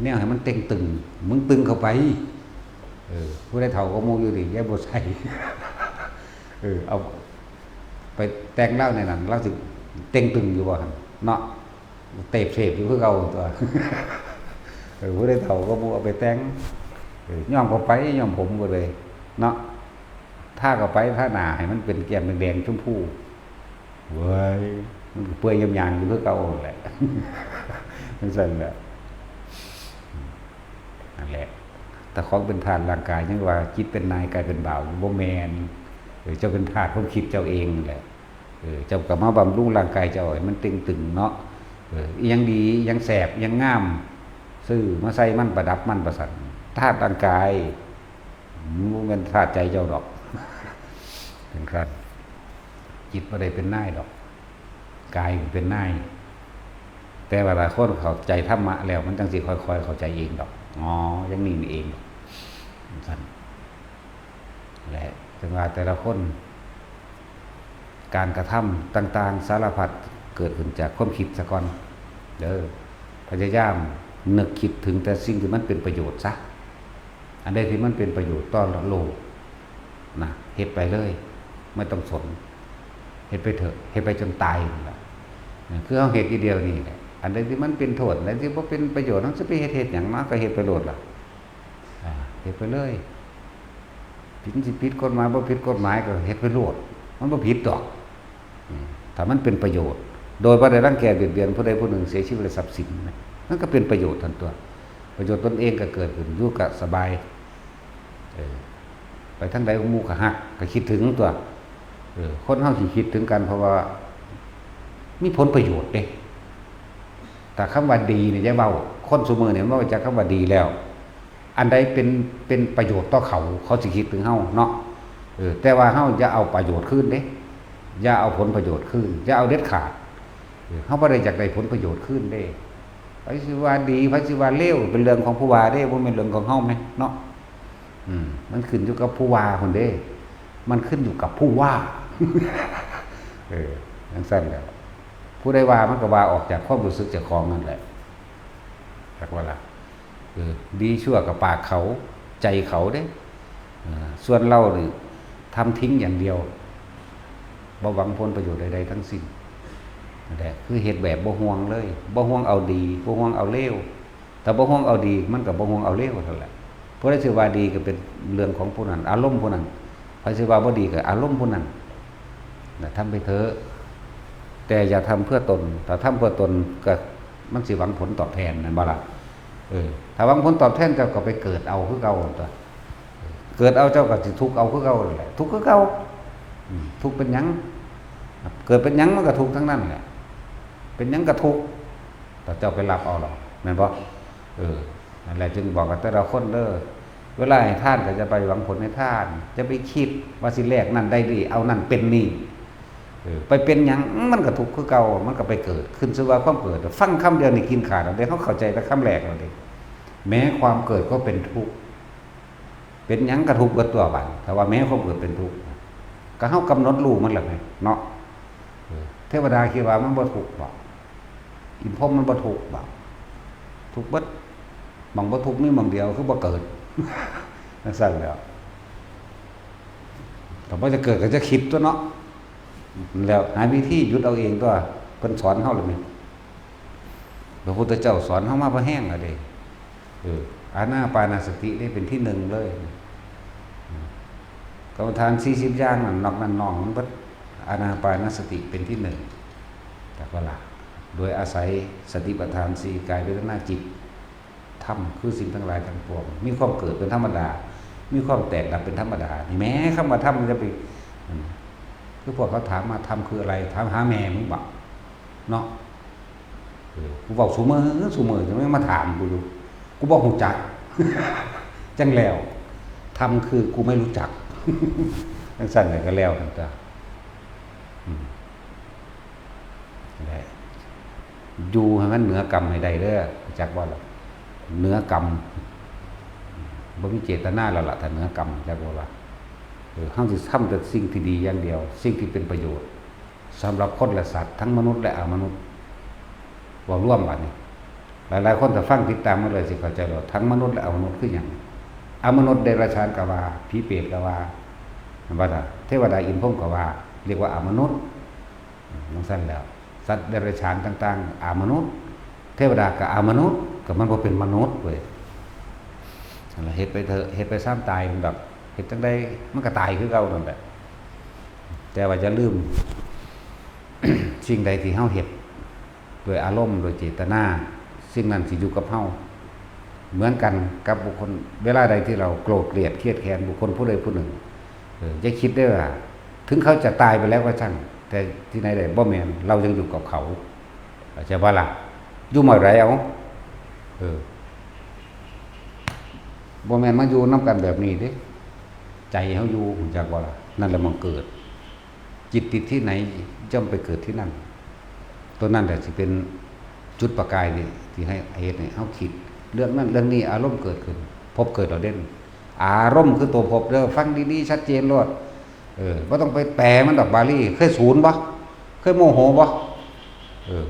แนวให้มันเต่งตึง มึงตึงเข้าไป เออ ผู้ใดเฒ่ากว่าหมู่อยู่นี่ อย่าบ่ใส่ เออ เอาไปแต่งลาวแนวนั้น ลาวสิเต่งตึงอยู่บ่หั่น เนาะ เตบเสบอยู่คือเก่าตัว เออ ผู้ใดเฒ่ากว่าหมู่เอาไปแต่ง เออ ย้อมเข้าไป ย้อมผมก็เลย เนาะ ทาเข้าไป ทาหน้าให้มันเป็นแก้มแดงๆ ชมพู เว้ย มันก็เปื่อยยามยางอยู่คือเก่านั่นแหละ จั่งซั่นแหละ นั่นแหละ แต่ของเป็นธาตุร่างกายยังว่าจิตเป็นนายกายเป็นบ่าวอยู่ บ่แม่น เออ เจ้าเป็นทาสความคิดเจ้าเองนั่นแหละ เออ เจ้าก็มาบำรุงร่างกายเจ้าให้มันเต่งตึงเนาะ เออ อิหยังดี อิหยังแซ่บ อิหยังงาม ซื้อมาใส่มัน ประดับมัน ประสัน ธาตุร่างกาย มันบ่แม่นธาตุใจเจ้าดอก จั่งซั่น จิตบ่ได้เป็นนายดอก กายเป็นนาย แต่ว่าถ้าคนเข้าใจธรรมะแล้ว มันจั่งสิค่อยๆ เข้าใจเองดอก อ๋อ อย่างนี้นี่เองดอก จั่งซั่น และจั่งว่าแต่ละคน การกระทำต่างๆ สารพัดเกิดขึ้นจากความคิดซะก่อน เด้อ พยายามนึกคิดถึงแต่สิ่งที่มันเป็นประโยชน์ซะ อันใดที่มันเป็นประโยชน์ต่อโลกนะ เฮ็ดไปเลย ไม่ต้องสน เฮ็ดไปเถอะ เฮ็ดไปจนตายนั่นล่ะ คือเฮาเฮ็ดอยู่เดี๋ยวนี้แหละ อันใดที่มันเป็นโทษ อันใดที่บ่เป็นประโยชน์ เฮาสิไปเฮ็ด เฮ็ดหยังเนาะ ก็เฮ็ดไปโลดล่ะ อ่า เฮ็ดไปเลย ผิดสิผิดกฎหมาย บ่ผิดกฎหมายก็เฮ็ดไปโลด มันบ่ผิดดอก อืม ถ้ามันเป็นประโยชน์ โดยบ่ได้รังแกเบียดเบียนผู้ใดผู้หนึ่ง เสียชีวิตและทรัพย์สินนะ มันก็เป็นประโยชน์ทันตัว ประโยชน์ตนเองก็เกิดขึ้น อยู่ก็สบาย เออ ไปทางใดหมู่ก็ฮัก ก็คิดถึงตัว เออ คนเฮาสิคิดถึงกัน เพราะว่ามีผลประโยชน์เด้ แต่คำว่าดีนี่อย่าเว้า คนซุมื้อนี่มันบ่รู้จักคำว่าดีแล้ว อันใดเป็น เป็นประโยชน์ต่อเขา เขาสิคิดถึงเฮาเนาะ เออ แต่ว่าเฮาอย่าเอาประโยชน์คืนเด้ อย่าเอาผลประโยชน์คืน อย่าเอาเด็ดขาด เออ เฮาบ่ได้อยากได้ผลประโยชน์คืนเด้ ไผสิว่าดี ไผสิว่าเลว เป็นเรื่องของผู้ว่าเด้ บ่แม่นเรื่องของเฮาแหมเนาะ อืม มันขึ้นอยู่กับผู้ว่าพุ้นเด้ มันขึ้นอยู่กับผู้ว่า เออ จั่งซั่นแหละ ผู้ใดว่ามันก็ว่าออกจากความรู้สึกเจ้าของนั่นแหละ จักว่าล่ะ เออ ดีชั่วกับปากเขา ใจเขาเด้ เออ ส่วนเรานี่ทำทิ้งอย่างเดียว บ่หวังผลประโยชน์ใดๆ ทั้งสิ้น นั่นแหละ คือเฮ็ดแบบบ่ห่วงเลย บ่ห่วงเอาดี บ่ห่วงเอาเลว ถ้าบ่ห่วงเอาดี มันก็บ่ห่วงเอาเลวเท่านั้นแหละ ผู้ใดสิว่าดีก็เป็นเรื่องของผู้นั้น อารมณ์ผู้นั้น ไผสิว่าบ่ดีก็อารมณ์ผู้นั้น นะ ทำไปเถอะ แต่อย่าทำเพื่อตน ถ้าทำเพื่อตนก็มันสิหวังผลตอบแทน แม่นบ่ล่ะ? เออ ถ้าหวังผลตอบแทนเจ้าก็ไปเกิดเอาคือเก่าตั๊ว เกิดเอาเจ้าก็สิทุกข์เอาคือเก่านั่นแหละ ทุกข์คือเก่า อืม ทุกข์เป็นหยัง เกิดเป็นหยังมันก็ทุกข์ทั้งนั้นแหละ เป็นหยังก็ทุกข์ แต่เจ้าไปรับเอาหรอก แม่นบ่ เออ นั่นแหละจึงบอกกับแต่ละคนเด้อ เวลาให้ทานก็จะไปหวังผลให้ทาน จะไปคิดว่าสิแลกนั่นได้นี่ เอานั่นเป็นนี่ เออ ไปเป็นหยัง มันก็ทุกข์คือเก่า มันก็ไปเกิด ขึ้นชื่อว่าความเกิด ฟังคำเดียวนี่กินขาดแล้วเด้ เฮาเข้าใจแต่คำแรกแล้วเด้ แม้ความเกิดก็เป็นทุกข์ เป็นหยังก็ทุกข์เบิดตั๊วบัด ถ้าว่าแม้ความเกิดเป็นทุกข์ ก็เฮากำหนดรู้มันแล้วไง เนาะ เออ เทวดาคิดว่ามันบ่ทุกข์บ่ อินพรหมมันบ่ทุกข์บ่ ทุกข์เบิด หม่องบ่ทุกข์มีหม่องเดียวคือบ่เกิด จั่งซั้นแหล้ว ถ้าบ่จะเกิดก็จะคิดตั๊วเนาะ แล้วหาวิธีหยุดเอาเองตั๊ว เพิ่นสอนเฮาแล้วนี่ พระพุทธเจ้าสอนเฮามาพอแฮงแล้วเด้ เออ อานาปานสตินี่เป็นที่หนึ่งเลย อืม กรรมฐานสี่สิบอย่างนั่น นอกนั้นนอกมันเบิด อานาปานสติเป็นที่หนึ่ง จักว่าล่ะ โดยอาศัยสติปัฏฐานสี่ กายเวทนาจิต ธรรมคือสิ่งทั้งหลายทั้งปวง มีความเกิดเป็นธรรมดา มีความแตกดับเป็นธรรมดา นี่แหม คำว่าธรรมมันจะไป อืม คือพวกเขาถามมา ธรรมคืออะไร ถามหาแม่มึงบ่ เนาะ เออ กูเว้าซุมื้อซุมื้อ จั่งแม่งมาถามกูอยู่ กูบ่ฮู้จัก จั่งแล้ว ธรรมคือกูไม่รู้จัก จั่งซั้นน่ะก็แล้วนั่นตั๊ว อืม นั่นแหละ อยู่ให้มันเหนือกรรมให้ได้เด้อ จักบ่ล่ะ เหนือกรรม บ่มีเจตนาแล้วล่ะ ถ้าเหนือกรรม จักบ่ล่ะ เออ เฮาสิทำแต่สิ่งที่ดีอย่างเดียว สิ่งที่เป็นประโยชน์ สำหรับคนและสัตว์ ทั้งมนุษย์และอมนุษย์ เว้ารวมบัดนี้ หลายๆคนถ้าฟังติดตามมาเลยสิเข้าใจว่าทั้งมนุษย์และอมนุษย์คือหยัง อมนุษย์เดรัจฉานก็ว่า ผีเปรตก็ว่า แม่นบ่ล่ะ เทวดาอินพรหมก็ว่า เรียกว่าอมนุษย์ จั่งซั้นแล้ว สัตว์เดรัจฉานต่างๆ อมนุษย์ เทวดาก็อมนุษย์ ก็มันบ่เป็นมนุษย์เว้ย นั่นล่ะ เฮ็ดไปเถาะ เฮ็ดไปซะ ตายมันดอก เฮ็ดจั่งใดมันก็ตายคือเก่านั่นแหละ แต่ว่าอย่าลืม สิ่งใดที่เฮาเฮ็ดด้วยอารมณ์ ด้วยเจตนา สิ่งนั้นสิอยู่กับเฮา เหมือนกันกับบุคคล เวลาใดที่เราโกรธเกลียดเคียดแค้นบุคคลผู้ใดผู้หนึ่ง เออ อย่าคิดได้ว่า ถึงเขาจะตายไปแล้วก็ช่าง แต่ที่ไหนได้ บ่แม่น เรายังอยู่กับเขา เข้าใจบ่ล่ะ อยู่เมื่อไหร่เอา เออ บ่แม่นมาอยู่นำกันแบบนี้เด้ ใจเฮาอยู่ รู้จักบ่ล่ะ นั่นแหละหม่องเกิด จิตติดที่ไหนย่อมไปเกิดที่นั่น ตัวนั้นแหละสิเป็นจุดประกายนี่ ที่ให้เหตุให้เฮาคิด เรื่องนั้นเรื่องนี้ อารมณ์เกิดขึ้น ภพเกิดแล้วเด้ อารมณ์คือตัวภพเด้อ ฟังดีๆ ชัดเจนโลด เออ บ่ต้องไปแปลมันดอกบาลี เคยสูนบ่ เคยโมโหบ่ เออ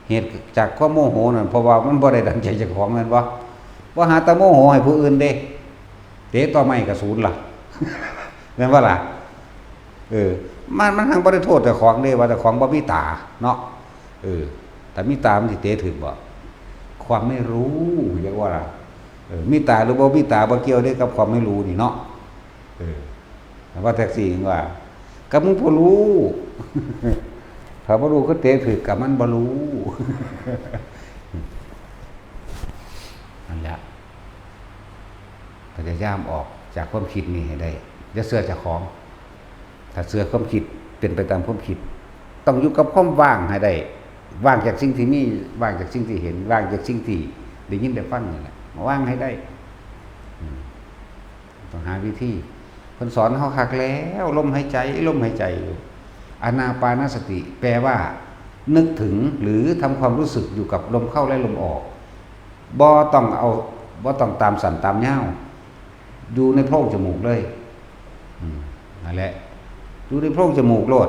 เหตุจากความโมโหนั่น เพราะว่ามันบ่ได้ดังใจเจ้าของแม่นบ่ บ่หาแต่โมโหให้ผู้อื่นเด้ เตะต่อไม้ก็สูนล่ะ แม่นบ่ล่ะ เออ มัน มันหังบ่ได้โทษเจ้าของเด้ ว่าเจ้าของบ่มีตาเนาะ เออ ถ้ามีตามันสิเตะถืกบ่ ความไม่รู้ เรียกว่าล่ะ เออ มีตาหรือบ่มีตาบ่เกี่ยวเด้กับความไม่รู้นี่เนาะ เออ ว่าแท็กซี่ว่า ก็มึงบ่รู้ ถ้าบ่รู้ก็เตะถืก ก็มันบ่รู้ นั่นแหละ พยายามออกจากความคิดนี้ให้ได้ อย่าเชื่อเจ้าของ ถ้าเชื่อความคิด เป็นไปตามความคิด ต้องอยู่กับความว่างให้ได้ ว่างจากสิ่งที่มี ว่างจากสิ่งที่เห็น ว่างจากสิ่งที่ได้ยินได้ฟังนี่แหละ ว่างให้ได้ อืม ต้องหาวิธี เพิ่นสอนเฮาคักแล้ว ลมหายใจ ลมหายใจอยู่ อานาปานสติ แปลว่า นึกถึงหรือทำความรู้สึกอยู่กับลมเข้าและลมออก บ่ต้องเอา บ่ต้องตามสั้นตามยาว อยู่ในโพรงจมูกเลย อืม นั่นแหละ อยู่ในโพรงจมูกโลด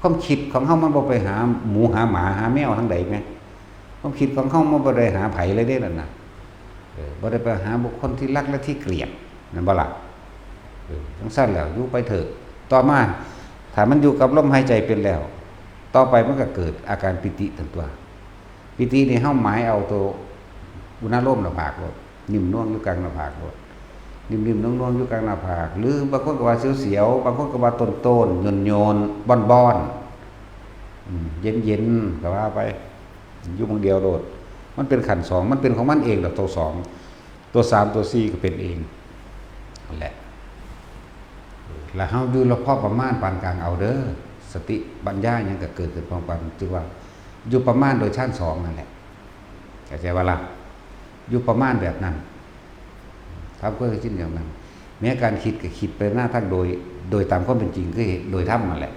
ความคิดของเฮามันบ่ไปหาหมูหาหมาหาแมวทางใดแหม ความคิดของเฮามันบ่ได้หาไผเลยเด้นั่นน่ะ เออ บ่ได้ไปหาบุคคลที่รักและที่เกลียด แม่นบ่ล่ะ เออ จั่งซั้นแล้ว อยู่ไปเถอะ ต่อมา ถ้ามันอยู่กับลมหายใจเป็นแล้ว ต่อไปมันก็เกิดอาการปีติตันตั๊ว ปีตินี่เฮาหมายเอาตัวอุณาโลมหน้าผากโลด นิ่มนวลอยู่กลางหน้าผากโลด นิ่มๆนวลๆอยู่กลางหน้าผาก หรือบางคนก็ว่าเสียวๆ บางคนก็ว่าโตนๆ โยนๆ บ้อนๆ อืม เย็นๆ ก็ว่าไป อยู่หม่องเดียวโลด มันเป็นขั้นสอง มันเป็นของมันเองดอก ตัวสอง ตัวสาม ตัวสี่ ก็เป็นเอง นั่นแหละ แล้วเฮาอยู่รอบพอประมาณปานกลางเอาเด้อ สติปัญญาหยังก็เกิดขึ้นพร้อมกัน จึงว่าอยู่ประมาณโดยฌานสองนั่นแหละ เข้าใจบ่ล่ะ อยู่ประมาณแบบนั้น ทำความเข้าใจอย่างนั้น แม้การคิดก็คิดไปหน้าทางโดย โดยตามความเป็นจริง คือเหตุ โดยธรรมนั่นแหละ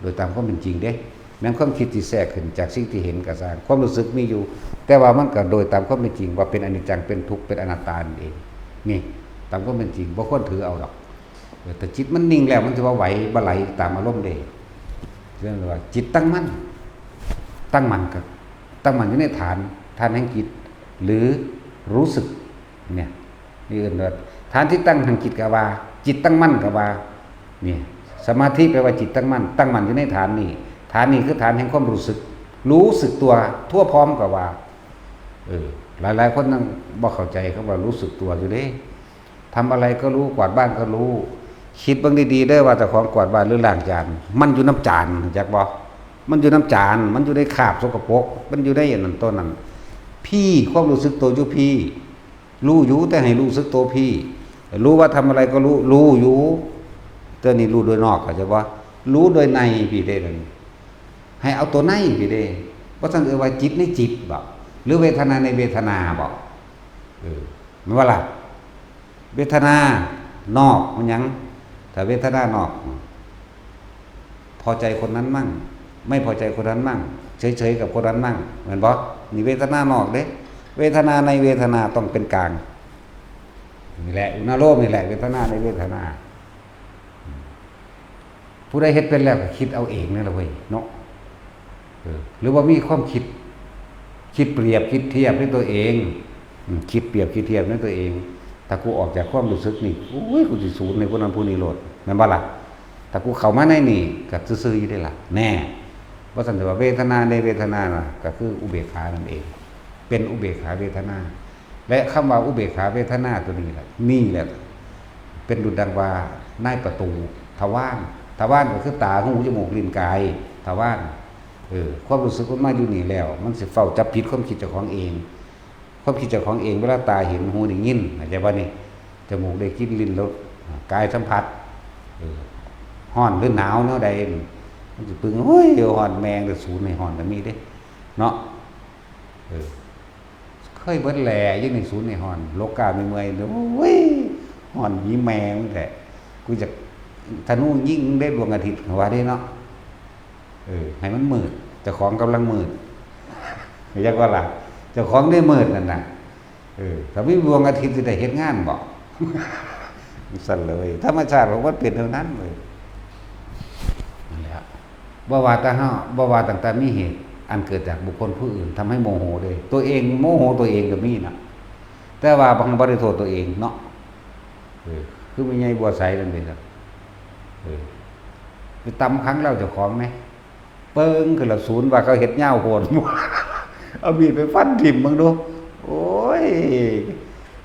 โดยตามความเป็นจริงเด้ แม้ความคิดที่แทรกขึ้นจากสิ่งที่เห็นก็ซ่าง ความรู้สึกมีอยู่ แต่ว่ามันก็โดยตามความเป็นจริง ว่าเป็นอนิจจัง เป็นทุกข์ เป็นอนัตตานั่นเอง นี่ ตามความเป็นจริง บ่ควรถือเอาดอก เออ แต่จิตมันนิ่งแล้ว มันสิว่าไหวบ่ไหลตามอารมณ์เด้ เรียกว่าจิตตั้งมั่น ตั้งมั่นกับ ตั้งมั่นอยู่ในฐาน ฐานแห่งจิต หรือรู้สึก เนี่ย นี่เอิ้นว่า ฐานที่ตั้งแห่งจิตก็ว่า จิตตั้งมั่นก็ว่า นี่ สมาธิแปลว่าจิตตั้งมั่น ตั้งมั่นอยู่ในฐานนี้ ฐานนี้คือฐานแห่งความรู้สึก รู้สึกตัวทั่วพร้อมก็ว่า เออ หลายๆ คนยังบ่เข้าใจคำว่ารู้สึกตัวอยู่เด้ ทำอะไรก็รู้ กวาดบ้านก็รู้ คิดเบิ่งดีๆ เด้อว่าเจ้าของกวาดบ้านหรือล้างจาน มันอยู่นำจาน จักบ่ มันอยู่นำจาน มันอยู่ในคราบสกปรก มันอยู่ในอันนั้นตัวนั้น พี้ ความรู้สึกตัวอยู่พี้ รู้อยู่ แต่ให้รู้สึกตัวพี้ รู้ว่าทำอะไรก็รู้ รู้อยู่ แต่นี่รู้โดยนอก เข้าใจบ่ รู้โดยในพี้เด้ นั่น ให้เอาตัวในพี้เด้ บ่ซั้นเอิ้นว่าจิตในจิตบ่ หรือเวทนาในเวทนาบ่ เออ แม่นบ่ล่ะ เวทนานอกมันหยัง ถ้าเวทนานอก พอใจคนนั้นมั่ง ไม่พอใจคนนั้นมั่ง เฉยๆ กับคนนั้นมั่ง แม่นบ่ นี่เวทนานอกเด้ เวทนาในเวทนาต้องเป็นกลาง นี่แหละ อุณาโลมนี่แหละ เวทนาในเวทนา ผู้ใดเฮ็ดเป็นแล้วก็คิดเอาเองนี่แหละเว้ย เนาะ เออ หรือว่ามีความคิด คิดเปรียบ คิดเทียบในตัวเอง อืม คิดเปรียบ คิดเทียบในตัวเอง ถ้ากูออกจากความรู้สึกนี่ โอ้ย กูสิศูนย์ให้ผู้นั้นผู้นี้โลด แม่นบ่ล่ะ ถ้ากูเข้ามาในนี่ ก็ซื่อๆ อยู่เด้ล่ะ แน่ บ่ซั้นสิว่าเวทนาในเวทนาน่ะ ก็คืออุเบกขานั่นเอง เป็นอุเบกขาเวทนา และคำว่าอุเบกขาเวทนาตัวนี้แหละ นี่แหละ เป็นดุจดังว่านายประตู ทวาร ทวารก็คือตา หู จมูก ลิ้น กาย ทวาร เออ ความรู้สึกมันมาอยู่นี่แล้ว มันสิเฝ้าจับผิดความคิดเจ้าของเอง ความคิดเจ้าของเอง เวลาตาเห็น หูได้ยิน เข้าใจบ่นี่ จมูกได้กลิ่น ลิ้นรส กายสัมผัส เออ ร้อนหรือหนาวแนวใด มันสิปึง โอ้ย ร้อนแม่ง แต่ศูนย์ให้ร้อนก็มีเด้ เนาะ เออ เคยเบิดแหล่อยู่ในศูนย์ในฮ้อน โลกาเมื่อยๆ โอ้ย ฮ้อนหนีแม่มึงแท้ กูจะธนูยิงได้ดวงอาทิตย์ ว่าได้เนาะ เออ ให้มันมืด เจ้าของกำลังมืด อยากว่าล่ะ เจ้าของได้มืดนั่นน่ะ เออ ถ้ามีดวงอาทิตย์สิได้เฮ็ดงานบ่ สั่นเลย ธรรมชาติของมันเป็นเท่านั้นเลย นั่นแหละ บ่ว่าแต่เฮา บ่ว่าตั้งแต่มีเหตุอันเกิดจากบุคคลผู้อื่นทำให้โมโหเด้ ตัวเองโมโหตัวเองก็มีนะ แต่ว่าบ่ได้โทษตัวเองเนาะ เออ คือแม่ใหญ่บัวใสนั่นเด้ครับ เออ ไปตำขังลาวเจ้าของแหม เปิงขึ้นละศูนย์ว่าเขาเฮ็ดยาวโพด เอามีดไปฟันถิ่มเบิ่งดู โอ้ย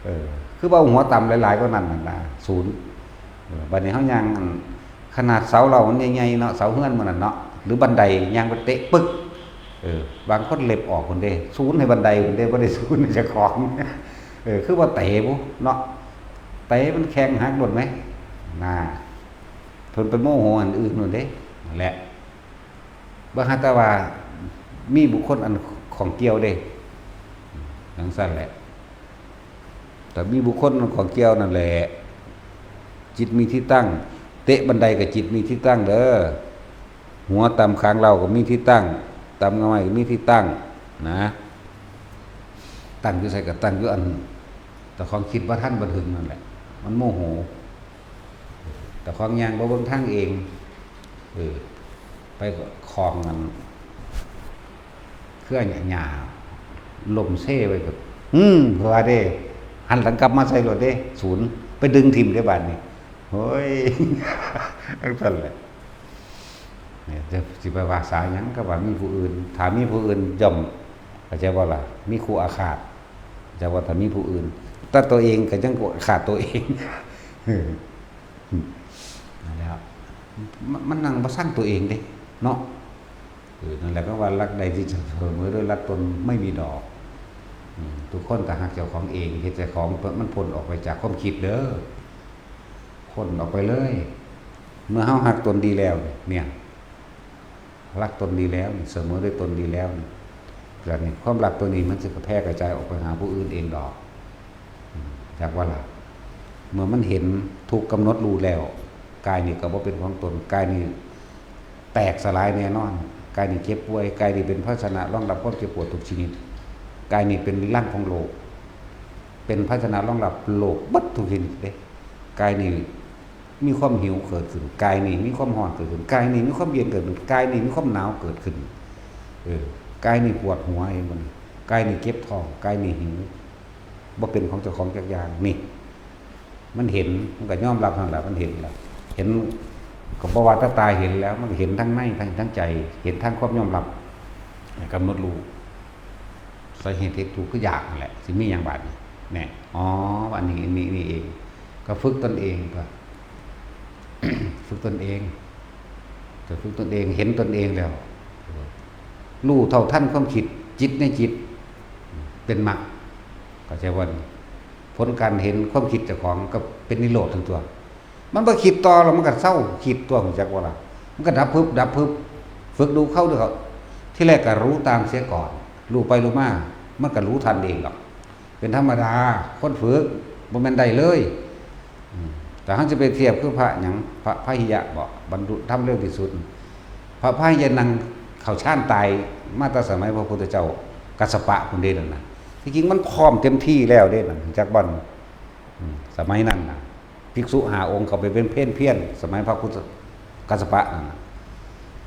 เออ คือว่าหัวต่ำหลายๆ กว่านั้นน่ะนะ ศูนย์ เออ บัดนี้เฮาย่าง ขนาดเสาเรามันใหญ่ๆ เนาะ เสาเฮือนมันน่ะเนาะ หรือบันไดย่างไปเตะปึ๊ก เออ บางคนเล็บออกพุ้นเด้ ศูนย์ให้บันไดพุ้นเด้ บ่ได้ศูนย์ให้เจ้าของ เออ คือว่าเตะบุเนาะ เตะมันแข้งหักโลดแหม น่า เพิ่นไปโมโหอันอื่นพุ้นเด้ นั่นแหละ บ่หาแต่ว่ามีบุคคลอันข้องเกี่ยวเด้ จั่งซั้นแหละ แต่มีบุคคลอันข้องเกี่ยวนั่นแหละ จิตมีที่ตั้ง เตะบันไดก็จิตมีที่ตั้งเด้อ หัวต่ำคางลาวก็มีที่ตั้ง ต่ำง่อยก็มีที่ตั้ง นะ ตั้งอยู่ไสก็ตั้งอยู่อัน เจ้าของคิดบ่ทันบ่ถึงนั่นแหละ มันโมโห เจ้าของย่างบ่เบิ่งทางเอง เออ ไปก็ของอัน เครือหญ้าล้มเซไว้ก็ อืม ว่าเด้ หันหลังกลับมาใส่โลดเด้ ศูนย์ ไปดึงถิ่มเด้บาดนี้ โอ้ย จั่งซั้นแหละ เนี่ย จะสิไปว่าสาหยัง ก็ว่ามีผู้อื่น ถ้ามีผู้อื่นย่อม เข้าใจบ่ล่ะ มีคู่อาฆาต เข้าใจบ่ ถ้ามีผู้อื่น แต่ตัวเองก็ยังอาฆาตตัวเอง เออ นั่นแหละ มัน มันนั่งบ่ซังตัวเองเด้ เนาะ เออ นั่นแหละก็ว่ารักใดที่จะเสมอด้วยรักตนไม่มีดอก อืม ทุกคนถ้าฮักเจ้าของเอง เฮ็ดเจ้าของ มันพ้นออกไปจากความคิดเด้อ พ้นออกไปเลย เมื่อเฮาฮักตนดีแล้วเนี่ย รักตนดีแล้วเนี่ย เสมอด้วยตนดีแล้วเนี่ย แบบนี้ ความรักตัวนี้มันสิกระแพร่กระจายออกไปหาผู้อื่นเองดอก อืม จักว่าล่ะ เมื่อมันเห็นทุกข์กำหนดรู้แล้ว กายนี่ก็บ่เป็นของตน กายนี่แตกสลายแน่นอน กายนี่เจ็บป่วย กายนี่เป็นภาชนะรองรับความเจ็บปวดทุกชนิด กายนี่เป็นรังของโรค เป็นภาชนะรองรับโรคเบิดทุกชนิดเด้ กายนี่มีความหิวเกิดขึ้น กายนี่มีความร้อนเกิดขึ้น กายนี่มีความเย็นเกิดขึ้น กายนี่มีความหนาวเกิดขึ้น เออ กายนี่ปวดหัว เห็นบ่นี่ กายนี่เจ็บท้อง กายนี่หิว บ่เป็นของเจ้าของจักอย่าง นี่ มันเห็น มันก็ยอมรับนั่นแหละ มันเห็นแล้ว เห็น ก็บ่ว่าแต่ตาเห็นแล้ว มันก็เห็นทั้งใน ทั้ง ทั้งใจ เห็นทั้งความยอมรับ กำหนดรู้ สาเหตุแห่งทุกข์คืออยากนั่นแหละ สิมีหยังบาดนี้ แน่ อ๋อ อันนี้ อันนี้ นี่เอง ก็ฝึกตนเอง ก็ ฝึกตนเอง ก็ฝึกตนเอง เห็นตนเองแล้ว รู้เท่าทันความคิด จิตในจิต เป็นมรรค เข้าใจบ่ ผลการเห็นความคิดเจ้าของก็เป็นนิโรธทั้งตัว มันบ่คิดต่อแล้ว มันก็เซาคิดตัว รู้จักบ่ล่ะ มันก็ดับพึบ ดับพึบ ฝึกดูเข้าดูเข้า ทีแรกก็รู้ตามเสียก่อน รู้ไปรู้มา มันก็รู้ทันเองดอก เป็นธรรมดา คนฝึก บ่แม่นได้เลย อืม แต่เฮาสิไปเทียบคือพระหยัง พระพาหิยะบ่ บรรลุธรรมเร็วที่สุด พระพาหิยะนั่งเข้าฌานตายมาแต่สมัยพระพุทธเจ้า กัสสปะพุ้นเด้นั่นน่ะ ที่จริงมันพร้อมเต็มที่แล้วเด้นั่น จักบ่ อืม สมัยนั้นน่ะ ภิกษุห้าองค์เข้าไปบำเพ็ญเพียร สมัยพระพุทธ กัสสปะนั่นน่ะ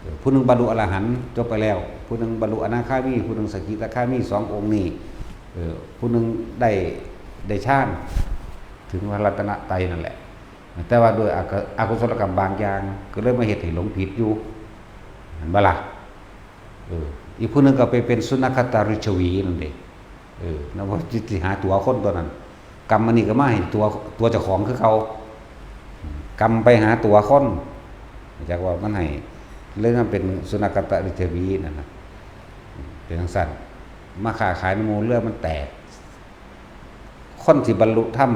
เออ ผู้หนึ่งบรรลุอรหันต์จบไปแล้ว ผู้หนึ่งบรรลุอนาคามี ผู้หนึ่งสกิทาคามี สององค์นี้ เออ ผู้หนึ่งได้ ได้ฌาน ถึงพระรัตนตรัยนั่นแหละ แต่ว่าด้วยอกุ- อกุศลกรรมบางอย่าง ก็เลยมาเฮ็ดให้หลงผิดอยู่ เห็นบ่ล่ะ เออ อีกผู้หนึ่งก็ไปเป็นสุนัขตาริชวีนั่นเด้ เออ นั่นว่าสิหาตั๋วคนตัวนั้น กรรมอันนี้ก็มาให้ตั๋ว ตั๋วเจ้าของคือเก่า กรรมไปหาตั๋วคน จักว่ามันให้ เลยมาเป็นสุนัขตาริชวีนั่นน่ะ เป็นจั่งซั้น มาค้าขายนำหมู่ เรือมันแตก คนที่บรรลุธรรม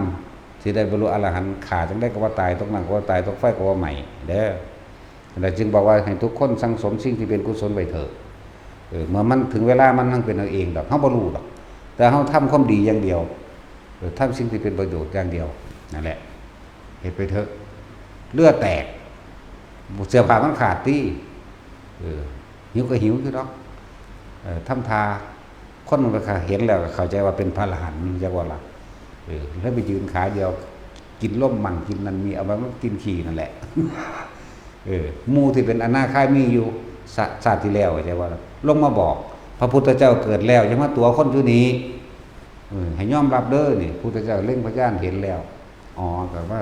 ที่ได้บรรลุอรหันต์ ฆ่าจั่งใดก็บ่ตาย ตกน้ำก็บ่ตาย ตกไฟก็บ่ไหม้เด้อ แล้วจึงบอกว่าให้ทุกคนสั่งสมสิ่งที่เป็นกุศลไว้เถอะ เออ เมื่อมันถึงเวลามันนั่งเป็นเอาเองดอก เฮาบ่รู้ดอก แต่เฮาทำความดีอย่างเดียว เออ ทำสิ่งที่เป็นประโยชน์อย่างเดียว นั่นแหละ เฮ็ดไปเถอะ เรือแตก เสื้อผ้ามันขาดติ เออ หิวก็หิวอยู่ดอก เออ ทำท่า คนมันก็เห็นแล้วก็เข้าใจว่าเป็นพระอรหันต์ จักว่าล่ะ เออ แล้วไปยืนขาเดียว กินลมมั่ง กินนั่นนี่ เอาไว้มันกินขี้นั่นแหละ เออ หมู่ที่เป็นอนาคามีอยู่ ชา- ชาติที่แล้ว เข้าใจบ่ล่ะ ลงมาบอก พระพุทธเจ้าเกิดแล้ว อย่ามาตั๋วคนอยู่นี่ เออ ให้ยอมรับเด้อนี่ พุทธเจ้าเล็งพยานเห็นแล้ว อ๋อ ก็ว่า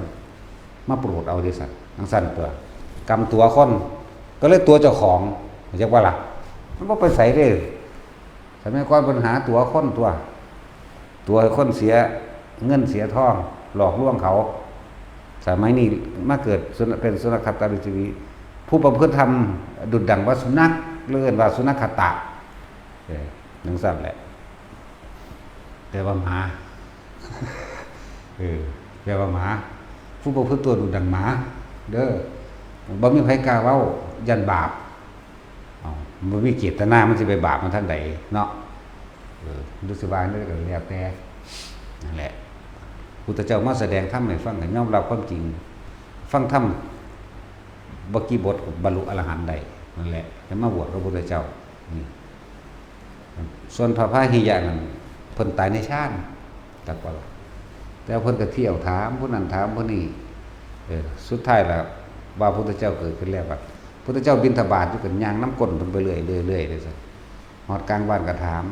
มาโปรดเอาเด้ซั่น จั่งซั้นตั่ว กรรมตั๋วคน ก็เลยตั๋วเจ้าของ เข้าใจบ่ล่ะ มันบ่ไปไสเด้ สมัยก่อนเพิ่นหาตั๋วคนตั่ว ตั๋วให้คนเสียเงินเสียทอง หลอกลวงเขา สมัยนี้มาเกิดสุน- เป็นสุนัขตาริชวี ผู้ประพฤติธรรมดุจดั่งว่าสุนัข หรือเอิ้นว่าสุนัขตะ เออ จั่งซั้นแหละ แปลว่าหมา เออ แปลว่าหมา ผู้ประพฤติตัวดุจดั่งหมา เด้อ บ่มีไผกล้าเว้า ย้านบาป เอ้า บ่มีเจตนา มันสิไปบาปมันทางใดเนาะ เออ รู้สึกว่านั่นก็แล้วแต่ นั่นแหละ พุทธเจ้ามาแสดงธรรมให้ฟัง ก็ยอมรับความจริง ฟังธรรม บ่กี่บทก็บรรลุอรหันต์ได้ นั่นแหละ แล้วมาบวชกับพุทธเจ้า นี่ ส่วนพระพาหิยะนั่น เพิ่นตายในฌาน จักว่าล่ะ แต่เพิ่นก็เที่ยวถามผู้นั้นถามผู้นี้ เออ สุดท้ายแล้วว่าพุทธเจ้าเกิดขึ้นแล้ว บัดพุทธเจ้าบิณฑบาตอยู่ ก็ย่างนำก้นเพิ่นไปเรื่อยๆ เรื่อยๆ เลยซั่น ฮอดกลางบ้านก็ถาม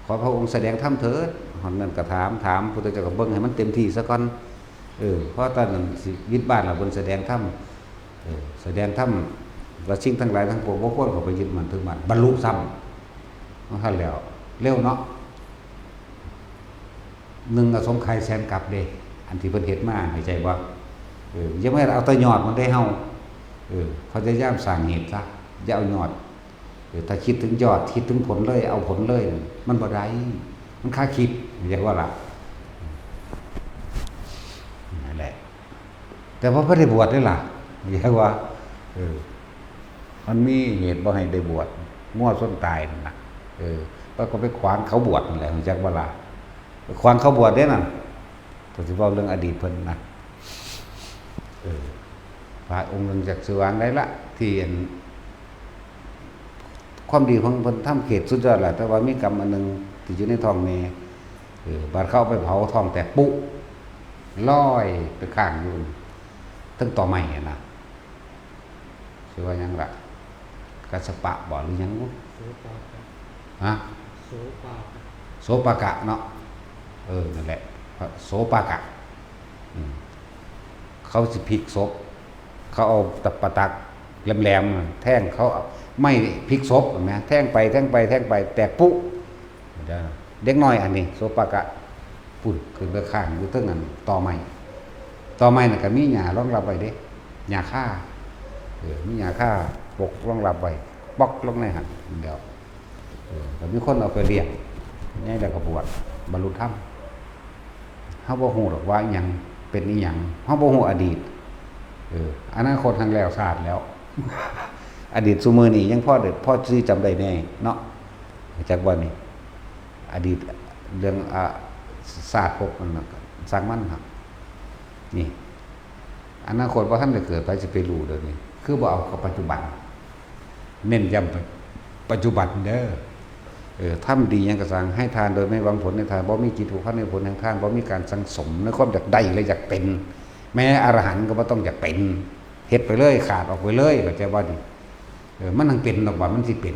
ขอพระองค์แสดงธรรมเถิด ฮอดนั่นก็ถาม ถาม พุทธเจ้าก็เบิ่งให้มันเต็มที่ซะก่อน เออ เพราะตอนนั้นสิวิดบ้านแล้ว เพิ่นแสดงธรรม เออ แสดงธรรม ว่าสิ่งทั้งหลายทั้งปวงบ่ควรเข้าไปยึดมั่นถือมั่น บรรลุซ้ำ ว่าซั่นแล้ว เร็วเนาะ หนึ่งอสงไขยแสนกัปเด้ อันที่เพิ่นเฮ็ดมา เข้าใจบ่ เออ อย่ามาเอาแต่ยอดมันเด้เฮา เออ พยายามสร้างเหตุซะ อย่าเอายอด เออ ถ้าคิดถึงยอด คิดถึงผลเลย เอาผลเลย มันบ่ได้ มันคาคิด เรียกว่าล่ะ นั่นแหละ แต่ว่าบ่ได้บวชเด้ล่ะ เรียกว่า เออ มันมีเหตุบ่ให้ได้บวช งัวชนตายนั่นน่ะ เออ แล้วก็ไปขวางเขาบวชนั่นแหละ รู้จักบ่ล่ะ ไปขวางเขาบวชเด้นั่น ก็สิเว้าเรื่องอดีตเพิ่นนะ เออ พระองค์หนึ่งจักชื่อว่าอันใดละ ที่อัน ความดีของเพิ่นทำเขตสุดยอดแหละ แต่ว่ามีกรรมอันหนึ่งที่อยู่ในท้องแม่ เออ บาดเขาเอาไปเผาท้องแตกปุ๊ ลอยไปค้างอยู่เทิงตอไม้หั้นนะ ชื่อว่าหยังล่ะ กัสสปะบ่ หรือหยังบุ โสปากะ ฮะ โสปากะ โสปากะเนาะ เออ นั่นแหละ พระโสปากะ อืม เขาสิพลิกศพ เขาเอาตะปะตักแหลมๆ แทง เขาเอาไม้พลิกศพ เห็นไหม แทงไป แทงไป แทงไป แตกปุ๊ เด็กน้อยอันนี้ โสปากะ พุ่น ขึ้นไปค้างอยู่เทิงอันตอไม้ ตอไม้น่ะก็มีหญ้ารองรับไว้เด้ หญ้าคา เออ มีหญ้าคาปกรองรับไว้ ป๊อกลงในหั่น เดี๋ยว เออ ก็มีคนเอาไปเลี้ยง ใหญ่แล้วก็บวช บรรลุธรรม เฮาบ่ฮู้ดอกว่าอิหยังเป็นอิหยัง เฮาบ่ฮู้อดีต เออ อนาคตหั่นแล้วซาดแล้ว อดีตซุมื้อนี้ยังพอได้ พอสิจำได้แน่เนาะ จักว่านี่ อดีตเรื่อง อ่า ซาดภพมันน่ะ ช่างมันครับ นี่ อนาคตบ่ทันได้เกิด ไผสิไปรู้เดี๋ยวนี้ คือบ่เอาเข้าปัจจุบัน เน้นย้ำปัจจุบันเด้อ เออ ทำดีหยังก็ซ่าง ให้ทานโดยไม่หวังผลในทาน บ่มีจิตผูกพันในผลแห่งทาน บ่มีการสั่งสมในความอยากได้และอยากเป็น แม้อรหันต์ก็บ่ต้องอยากเป็น เฮ็ดไปเลย ขาดออกไปเลย เข้าใจบ่นี่ เออ มันจั่งเป็นดอกว่ามันสิเป็น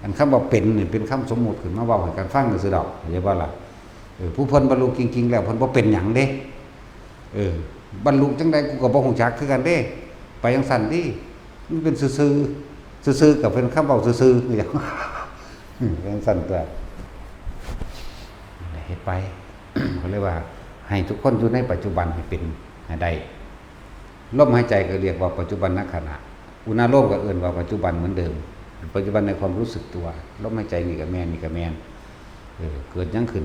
อันคำว่าเป็นนี่เป็นคำสมมุติขึ้นมาเว้าให้กันฟังซื่อๆดอก เข้าใจบ่ล่ะ เออ ผู้เพิ่นบรรลุจริงๆแล้วเพิ่นบ่เป็นหยังเด้ เออ บรรลุจั่งใดกูก็บ่ฮู้จักคือกันเด้ ไปจั่งซั้นติ มันเป็นซื่อๆ ซื่อๆก็เป็นคำเว้าซื่อๆคือหยัง อืม เป็นจั่งซั้นตั๊ว เฮ็ดไป เขาเรียกว่า ให้ทุกคนอยู่ในปัจจุบันให้เป็น ให้ได้ ลมหายใจก็เรียกว่าปัจจุบันขณะ อุณาโลมก็เอิ้นว่าปัจจุบันเหมือนเดิม ปัจจุบันในความรู้สึกตัว ลมหายใจนี่ก็แม่น นี่ก็แม่น เออ เกิดหยังขึ้น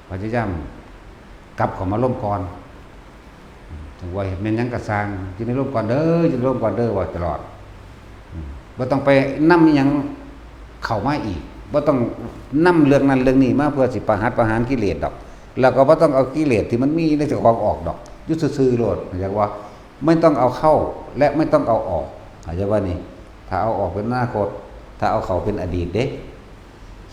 พยายามกลับเข้ามาลมก่อน ถึงว่าแม่นหยังก็ซ่าง อยู่ในลมก่อนเด้อ อยู่ในลมก่อนเด้อ ว่าตลอด อืม บ่ต้องไปนำอิหยังเข้ามาอีก บ่ต้องนำเรื่องนั้นเรื่องนี้มาเพื่อสิประหัตประหารกิเลสดอก แล้วก็บ่ต้องเอากิเลสที่มันมีในเจ้าของออกดอก อยู่ซื่อๆโลด เข้าใจบ่ ไม่ต้องเอาเข้า และไม่ต้องเอาออก เข้าใจบ่นี่ ถ้าเอาออกเป็นอนาคต ถ้าเอาเข้าเป็นอดีตเด้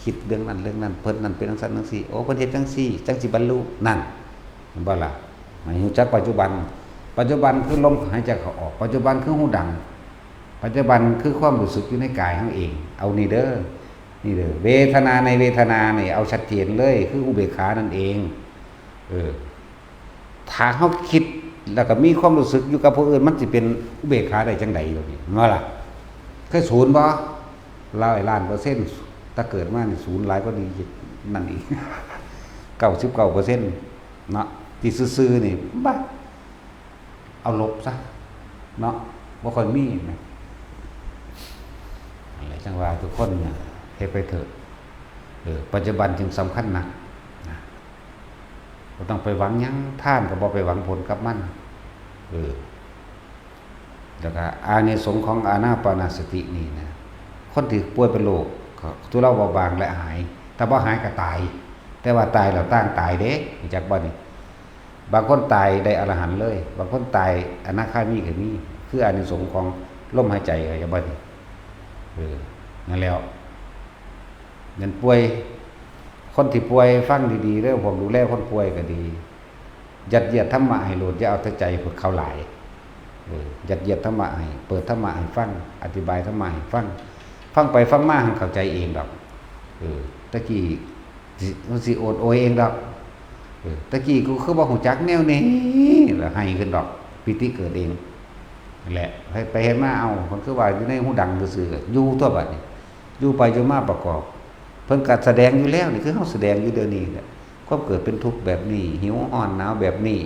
คิดเรื่องนั้นเรื่องนั้น เพิ่นนั่นเป็นจั่งซั้นจั่งซี้ โอ้ เพิ่นเฮ็ดจั่งซี้ จั่งสิบรรลุ นั่น เห็นบ่ล่ะ ให้รู้จักปัจจุบัน ปัจจุบันคือลมหายใจเข้าออก ปัจจุบันคือฮูดัง ปัจจุบันคือความรู้สึกอยู่ในกายเฮาเอง เอานี่เด้อ นี่เด้อ เวทนาในเวทนานี่เอาชัดเจนเลย คืออุเบกขานั่นเอง เออ ถ้าเฮาคิดแล้วก็มีความรู้สึกอยู่กับผู้อื่น มันสิเป็นอุเบกขาได้จั่งใด๋ เดี๋ยวนี้ แม่นบ่ล่ะ เคยศูนย์บ่ ร้อยล้านเปอร์เซ็นต์ แต่เกิดมานี่ศูนย์หลายกว่านี้นั่นอีก เก้าสิบเก้าเปอร์เซ็นต์ เนาะ ที่ซื่อๆนี่ บ่ เอาลบซะ เนาะ บ่ค่อยมีนะ นั่นแหละ จั่งว่าทุกคนเนี่ย เฮ็ดไปเถอะ เออ ปัจจุบันจึงสำคัญนัก นะ บ่ต้องไปหวังหยัง ทานก็บ่ไปหวังผลกับมัน เออ แล้วก็อานิสงส์ของอานาปานสตินี่นะ คนที่ป่วยเป็นโรคก็ทุเลาเบาบางและหาย ถ้าบ่หายก็ตาย แต่ว่าตายแล้วต่างตายเด้ รู้จักบ่นี่ บางคนตายได้อรหันต์เลย บางคนตายอนาคามีก็มี คืออานิสงส์ของลมหายใจ เข้าใจบ่นี่ เออ นั่นแหล้ว นั่นป่วย คนที่ป่วยฟังดีๆเด้อ พวกดูแลคนป่วยก็ดี ยัดเยียดธรรมะให้โลด อย่าเอาแต่ใจพวกเขาหลาย เออ ยัดเยียดธรรมะให้ เปิดธรรมะให้ฟัง อธิบายธรรมะให้ฟัง ฟังไปฟังมาหั้นเข้าใจเองดอก เออ ตะกี้สิ มันสิโอดโอยเองดอก เออ ตะกี้กูคือบ่ฮู้จักแนวนี้ แล้วไห้ขึ้นดอก ปีติเกิดเอง นั่นแหละ ไปเฮ็ดมา เอ้า มันคือว่าอยู่ในฮูดังซื่อๆ อยู่ตั๊วบัดนี้ อยู่ไปอยู่มาประกอบ เพิ่นก็แสดงอยู่แล้ว นี่คือเฮาแสดงอยู่เดี๋ยวนี้แหละ ความเกิดเป็นทุกข์แบบนี้ หิวร้อนหนาวแบบนี้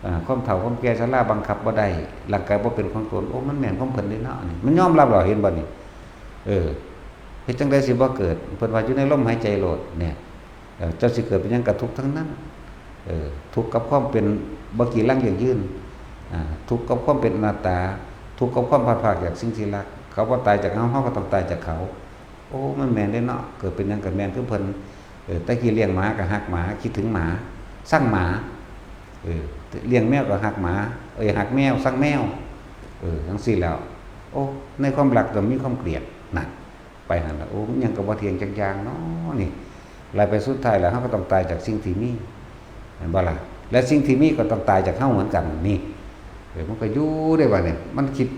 อ่า ความเฒ่าความแก่ชราบังคับบ่ได้ ร่างกายบ่เป็นของตน โอ้ มันแม่นของเพิ่นเด้เนาะ นี่ มันยอมรับแล้ว เห็นบ่นี่ เออ เฮ็ดจั่งใดสิบ่เกิด เพิ่นว่าอยู่ในลมหายใจโลด เนี่ย เอ่อ เจ้าสิเกิดเป็นหยังก็ทุกข์ทั้งนั้น เออ ทุกข์กับความเป็นบ่กีรังยั่งยืน อ่า ทุกข์กับความเป็นอนัตตา ทุกข์กับความพลัดพรากจากสิ่งที่รัก เขาบ่ตายจากเฮา เฮาก็ต้องตายจากเขา โอ้ มันแม่นเด้เนาะ เกิดเป็นหยังก็แม่นคือเพิ่น เออ แต่กี้เลี้ยงหมาก็ฮักหมา คิดถึงหมา ซังหมา เออ เลี้ยงแมวก็ฮักหมา เอ้ย ฮักแมว ซังแมว เออ จั่งซี้แหล้ว โอ้ ในความรักก็มีความเกลียด นั่น ไปหั่นล่ะ โอ้ มันหยังก็บ่เที่ยงจักอย่างเนาะนี่ ไล่ไปสุดท้ายแล้ว เฮาก็ต้องตายจากสิ่งที่มี แม่นบ่ล่ะ และสิ่งที่มีก็ต้องตายจากเฮาเหมือนกันนี่ เออ มันก็อยู่ได้บัดนี้ มันคิด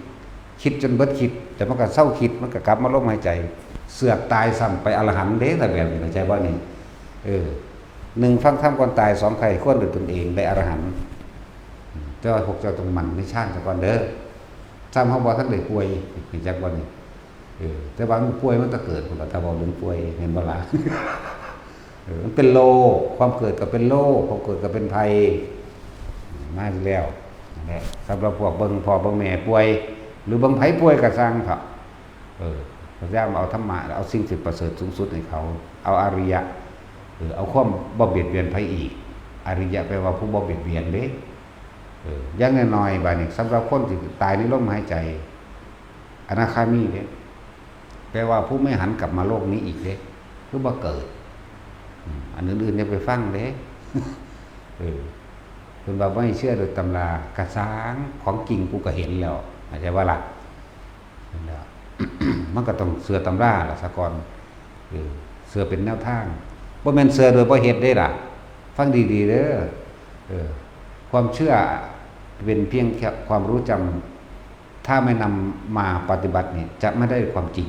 คิดจนเบิดคิด แต่มันก็เซาคิด มันก็กลับมาลมหายใจ เสือกตายซ้ำไปอรหันต์เด้ ถ้าแบบนี้ เข้าใจบ่นี่ เออ หนึ่งฟังธรรมก่อนตาย สองใคร่ครวญด้วยตนเอง ได้อรหันต์ แต่ว่าพวกเจ้าต้องหมั่นในฌานซะก่อนเด้อ ซ้ำเฮาบ่ทันได้ป่วย รู้จักบ่นี่ เออ แต่ว่ามันป่วยมันก็เกิดพุ้นล่ะ ถ้าเว้าเรื่องป่วย แม่นบ่ล่ะ เออ มันเป็นโรค ความเกิดก็เป็นโรค ความเกิดก็เป็นภัย มาแล้ว นั่นแหละ สำหรับพวกเบิ่งพ่อเบิ่งแม่ป่วย หรือเบิ่งไผป่วยก็ซ่างเถาะ เออ พยายามเอาธรรมะ เอาสิ่งที่ประเสริฐสูงสุดให้เขา เอาอริยะ เออ เอาความบ่เบียดเบียนไผอีก อริยะแปลว่าผู้บ่เบียดเบียนเด้ เออ อย่างน้อยๆ บาดนี้ สำหรับคนที่ตายในลมหายใจ อนาคามีเด้ แปลว่าผู้ไม่หันกลับมาโลกนี้อีกเด้ คือบ่เกิด อืม อันอื่นๆ อย่าไปฟังเด้ เออ เพิ่นว่าบ่ให้เชื่อโดยตำรา กะซ่าง ของจริงกูก็เห็นแล้ว เข้าใจบ่ล่ะ นั่นแหละ มันก็ต้องเชื่อตำราล่ะซะก่อน เออ เชื่อเป็นแนวทาง บ่แม่นเชื่อโดยบ่เฮ็ดเด้ล่ะ ฟังดีๆ เด้อ เออ ความเชื่อเป็นเพียงแค่ความรู้จำ ถ้าไม่นำมาปฏิบัตินี่ จะไม่ได้ความจริง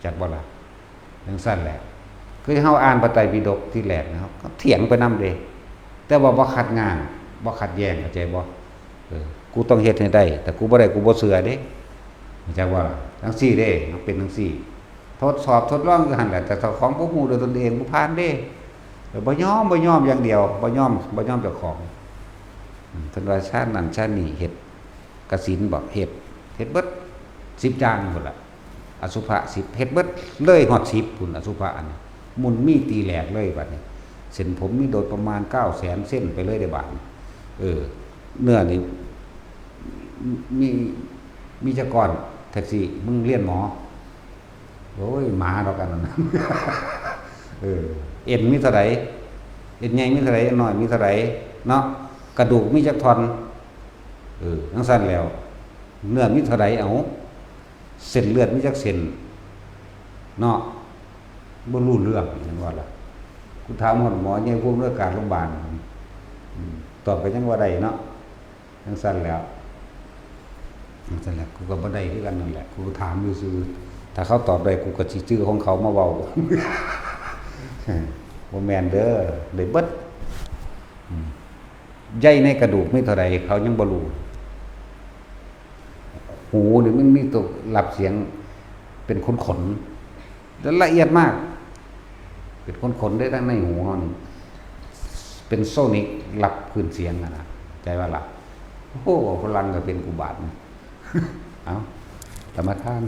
จักบ่ล่ะ จั่งซั้นแหละ คือเฮาอ่านพระไตรปิฎกทีแรกนะ เฮาก็เถียงไปนำเด้ แต่ว่าบ่ขัดง้าง บ่ขัดแย้ง เข้าใจบ่ เออ กูต้องเฮ็ดให้ได้ แต่กูบ่ได้ กูบ่เชื่อเด้ เข้าใจบ่ล่ะ จั่งซี้เด้ มันเป็นจั่งซี้ ทดสอบทดลองอยู่หั่นแหละ แต่เจ้าของบ่ฮู้ด้วยตนเอง บ่ผ่านเด้ เออ บ่ยอม บ่ยอมอย่างเดียว บ่ยอม บ่ยอมเจ้าของ อืม เพิ่นว่าชาตินั้นชาตินี้เฮ็ด กสิณบอก เฮ็ด เฮ็ดเบิด สิบอย่างพุ้นล่ะ อสุภะสิบ เฮ็ดเบิด เลยฮอดสิบพุ้น อสุภะอันนี้ มุนมีตีแหลกเลยบัดนี้ เส้นผมมีโดดประมาณเก้าแสนเส้นไปเลยเด้บาดนี้ เออ เนื้อนี่ มี มีจักก้อน แท็กซี่ มึงเรียนหมอ โอ้ย หมาดอกอันนั้น เออ เอ็นมีเท่าใด เอ็นใหญ่มีเท่าใด เอ็นน้อยมีเท่าใด เนาะ กระดูกมีจักท่อน เออ จั่งซั้นแล้ว เนื้อมีเท่าใด เอา เส้นเลือดมีจักเส้น เนาะ บ่รู้เรื่อง เห็นบ่ล่ะ กูถามฮอดหมอใหญ่ผู้อำนวยการโรงพยาบาล อืม ตอบก็ยังว่าได้เนาะ จั่งซั้นแล้ว จั่งซั้นแหละ กูก็บ่ได้คือกันนั่นแหละ กูถามซื่อๆ ถ้าเขาตอบได้ กูก็สิซื้อของเขามาเว้า บ่แม่นเด้อ ได้เบิด อืม ใยในกระดูกมีเท่าใด เขายังบ่รู้ หูนี่มันมีตัวรับเสียงเป็นขนๆ และละเอียดมาก เป็นขนๆ ได้ทั้งในหูเฮานี่ เป็นโซนิกรับคลื่นเสียงอะนะ ใจว่าล่ะ โอ้โห ฝรั่งก็เป็นกูบาดนี่ เอ้า ธรรมทาน